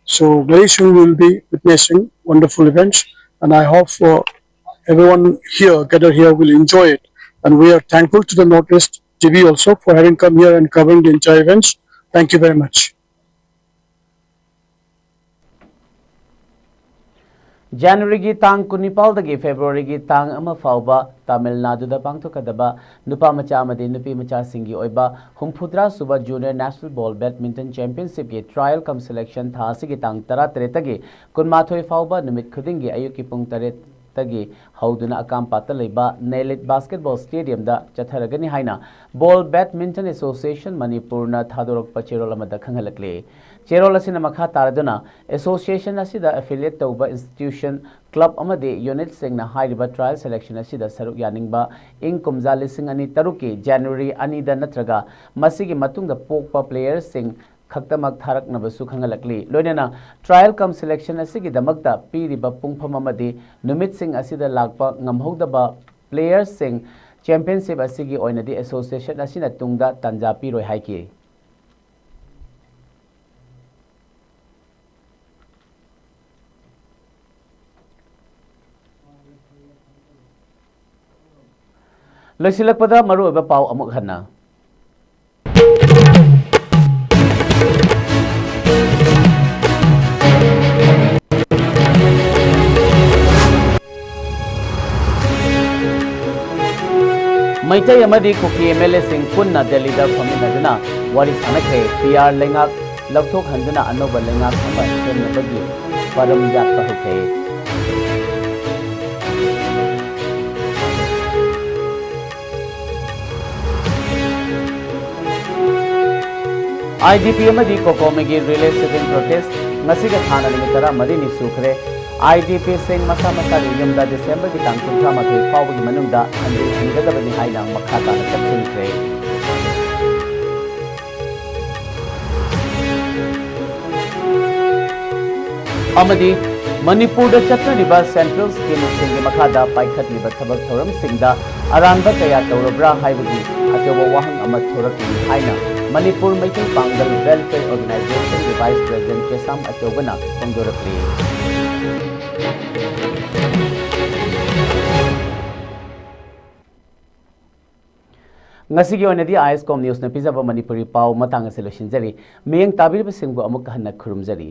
So very soon we'll be witnessing wonderful events, and I hope for everyone here, gathered here, will enjoy it. And we are thankful to the Northwest T V also for having come here and covering the entire events. Thank you very much. ꯖꯅꯋꯥꯔꯤꯒꯤ ꯇꯥꯡ ꯀꯨꯟꯅꯤꯄꯥꯜꯗꯒꯤ ꯐꯦꯕ꯭ꯔꯨꯋꯥꯔꯤꯒꯤ ꯇꯥꯡ ꯑꯃ ꯐꯥꯎꯕ ꯇꯥꯃꯤꯜ ꯅꯥꯗꯨꯗ ꯄꯥꯡꯊꯣꯛꯀꯗꯕ ꯅꯨꯄꯥ ꯃꯆꯥ ꯑꯃꯗꯤ ꯅꯨꯄꯤ ꯃꯆꯥꯁꯤꯡꯒꯤ ꯑꯣꯏꯕ ꯍꯨꯝꯐꯨꯇꯔꯥ ꯁꯨꯕ Junior National Ball Badminton Championshipꯀꯤ trial cum selection ꯊꯥ ꯑꯁꯤꯒꯤ ꯇꯥꯡ ꯇꯔꯥꯇꯔꯦꯠꯇꯒꯤ ꯀꯨꯟꯃꯥꯊꯣꯏ ꯐꯥꯎꯕ ꯅꯨꯃꯤꯠ ꯈꯨꯗꯤꯡꯒꯤ ꯑꯌꯨꯛꯀꯤ ꯄꯨꯡ ꯇꯔꯦꯠꯇꯒꯤ ꯍꯧꯗꯨꯅ ꯑꯀꯥꯝꯄꯥꯠꯇ ꯂꯩꯕ ꯅꯦꯂꯤꯠ Basketball Stadiumꯗ ꯆꯠꯊꯔꯒꯅꯤ ꯍꯥꯏꯅ Ball Badminton Association ꯃꯅꯤꯄꯨꯔꯅ ꯊꯥꯗꯣꯔꯛꯄ ꯆꯦꯔꯣꯜ ꯑꯃꯗ ꯈꯪꯍꯜꯂꯛꯂꯤ꯫ ꯆꯦꯔꯣꯜ ꯑꯁꯤꯅ ꯃꯈꯥ ꯇꯥꯔꯗꯨꯅ, association ꯑꯁꯤꯗ affiliate ꯇꯧꯕ institution, club ꯑꯃꯗꯤ unitꯁꯤꯡꯅ ꯍꯥꯏꯔꯤꯕ trial selection ꯑꯁꯤꯗ ꯁꯔꯨꯛ ꯌꯥꯅꯤꯡꯕ ꯏꯪ ꯀꯨꯝꯖꯥ ꯂꯤꯁꯤꯡ ꯑꯅꯤ ꯇꯔꯨꯛꯀꯤ January ꯑꯅꯤꯗ ꯅꯠꯇ꯭ꯔꯒ ꯃꯁꯤꯒꯤ ꯃꯇꯨꯡꯗ ꯄꯣꯛꯄ playerꯁꯤꯡ ꯈꯛꯇꯃꯛ ꯊꯥꯔꯛꯅꯕꯁꯨ ꯈꯪꯍꯜꯂꯛꯂꯤ꯫ ꯂꯣꯏꯅꯅ trial cum selection ꯑꯁꯤꯒꯤꯗꯃꯛꯇ ꯄꯤꯔꯤꯕ ꯄꯨꯡꯐꯝ ꯑꯃꯗꯤ ꯅꯨꯃꯤꯠꯁꯤꯡ ꯑꯁꯤꯗ ꯂꯥꯛꯄ ꯉꯝꯍꯧꯗꯕ playerꯁꯤꯡ championship ꯑꯁꯤꯒꯤ ꯑꯣꯏꯅꯗꯤ association ꯑꯁꯤꯅ ꯇꯨꯡꯗ ꯇꯥꯟꯖꯥ ꯄꯤꯔꯣꯏ ꯍꯥꯏꯈꯤ꯫ ꯂꯣꯏꯁꯤꯜꯂꯛꯄꯗ ꯃꯔꯨꯑꯣꯏꯕ ꯄꯥꯎ ꯑꯃꯨꯛ ꯍꯟꯅ꯫ ꯃꯩꯇꯩ ꯑꯃꯗꯤ ꯀꯨꯀꯤ ꯑꯦꯝ ꯑꯦꯜ ꯑꯦꯁꯤꯡ ꯄꯨꯟꯅ ꯗꯦꯜꯂꯤꯗ ꯐꯝꯃꯤꯟꯅꯗꯨꯅ ꯋꯥꯔꯤ ꯁꯥꯟꯅꯈ꯭ꯔꯦ꯫ ꯄꯤ ꯑꯥꯔ ꯂꯩꯉꯥꯛ ꯂꯧꯊꯣꯛꯍꯟꯗꯨꯅ ꯑꯅꯧꯕ ꯂꯩꯉꯥꯛ ꯑꯃ ꯁꯦꯝꯅꯕꯒꯤ ꯄꯔꯝ ꯌꯥꯠꯄ ꯍꯧꯈ꯭ꯔꯦ꯫ ꯑꯥꯏ ꯗꯤ ꯄꯤ ꯑꯃꯗꯤ ꯀꯣꯀꯣꯃꯤꯒꯤ ꯔꯤꯂꯦ ꯁꯤꯇꯤꯡ ꯄ꯭ꯔꯣꯇꯦꯁ ꯉꯁꯤꯒ ꯊꯥꯅ ꯅꯨꯃꯤꯠ ꯇꯔꯥꯃꯔꯤꯅꯤ ꯁꯨꯈ꯭ꯔꯦ꯫ ꯑꯥꯏ ꯗꯤ ꯄꯤꯁꯤꯡ ꯃꯁꯥ ꯃꯁꯥꯒꯤ ꯌꯨꯝꯗ ꯗꯤꯁꯦꯝꯕꯔꯒꯤ ꯇꯥꯡ ꯀꯨꯟꯊ꯭ꯔꯥ ꯃꯥꯊꯣꯏ ꯐꯥꯎꯕꯒꯤ ꯃꯅꯨꯡꯗ ꯍꯟꯖꯤꯟꯍꯟꯒꯗꯕꯅꯤ ꯍꯥꯏꯅ ꯃꯈꯥ ꯇꯥꯅ ꯆꯠꯁꯤꯟꯈ꯭ꯔꯦ꯫ ꯑꯃꯗꯤ ꯃꯅꯤꯄꯨꯔꯗ ꯆꯠꯅꯔꯤꯕ ꯁꯦꯟꯇ꯭ꯔꯦꯜ ꯁ꯭ꯀꯤꯝꯁꯤꯡꯒꯤ ꯃꯈꯥꯗ ꯄꯥꯏꯈꯠꯂꯤꯕ ꯊꯕꯛ ꯊꯧꯔꯝꯁꯤꯡꯗ ꯑꯔꯥꯟꯕ ꯀꯌꯥ ꯇꯧꯔꯕ꯭ꯔꯥ ꯍꯥꯏꯕꯒꯤ ꯑꯆꯧꯕ ꯋꯥꯍꯪ ꯑꯃ ꯊꯣꯔꯛꯂꯤ ꯍꯥꯏꯅ ꯃꯅꯤꯄꯨꯔ ꯃꯩꯇꯩ ꯄꯥꯡꯒꯜ ꯋꯦꯜꯐꯤꯌꯔ ꯑꯣꯔꯒꯅꯥꯏꯖꯦꯁꯟꯒꯤ ꯚꯥꯏꯁ ꯄ꯭ꯔꯦꯁꯤꯗꯦꯟꯠ ꯀꯦꯁꯥꯝ ꯑꯆꯧꯕꯅ ꯐꯣꯡꯗꯣꯔꯛꯂꯤ꯫ ꯉꯁꯤꯒꯤ ꯑꯣꯏꯅꯗꯤ ꯑꯥꯏ ꯑꯦꯁ ꯀꯣꯝ ꯅ꯭ꯌꯨꯁꯅ ꯄꯤꯖꯕ ꯃꯅꯤꯄꯨꯔꯤ ꯄꯥꯎ ꯃꯇꯥꯡ ꯑꯁꯤ ꯂꯣꯏꯁꯤꯟꯖꯔꯤ꯫ ꯃꯤꯠꯌꯦꯡ ꯇꯥꯕꯤꯔꯤꯕꯁꯤꯡꯕꯨ ꯑꯃꯨꯛ ꯍꯟꯅ ꯈꯨꯔꯨꯝꯖꯔꯤ꯫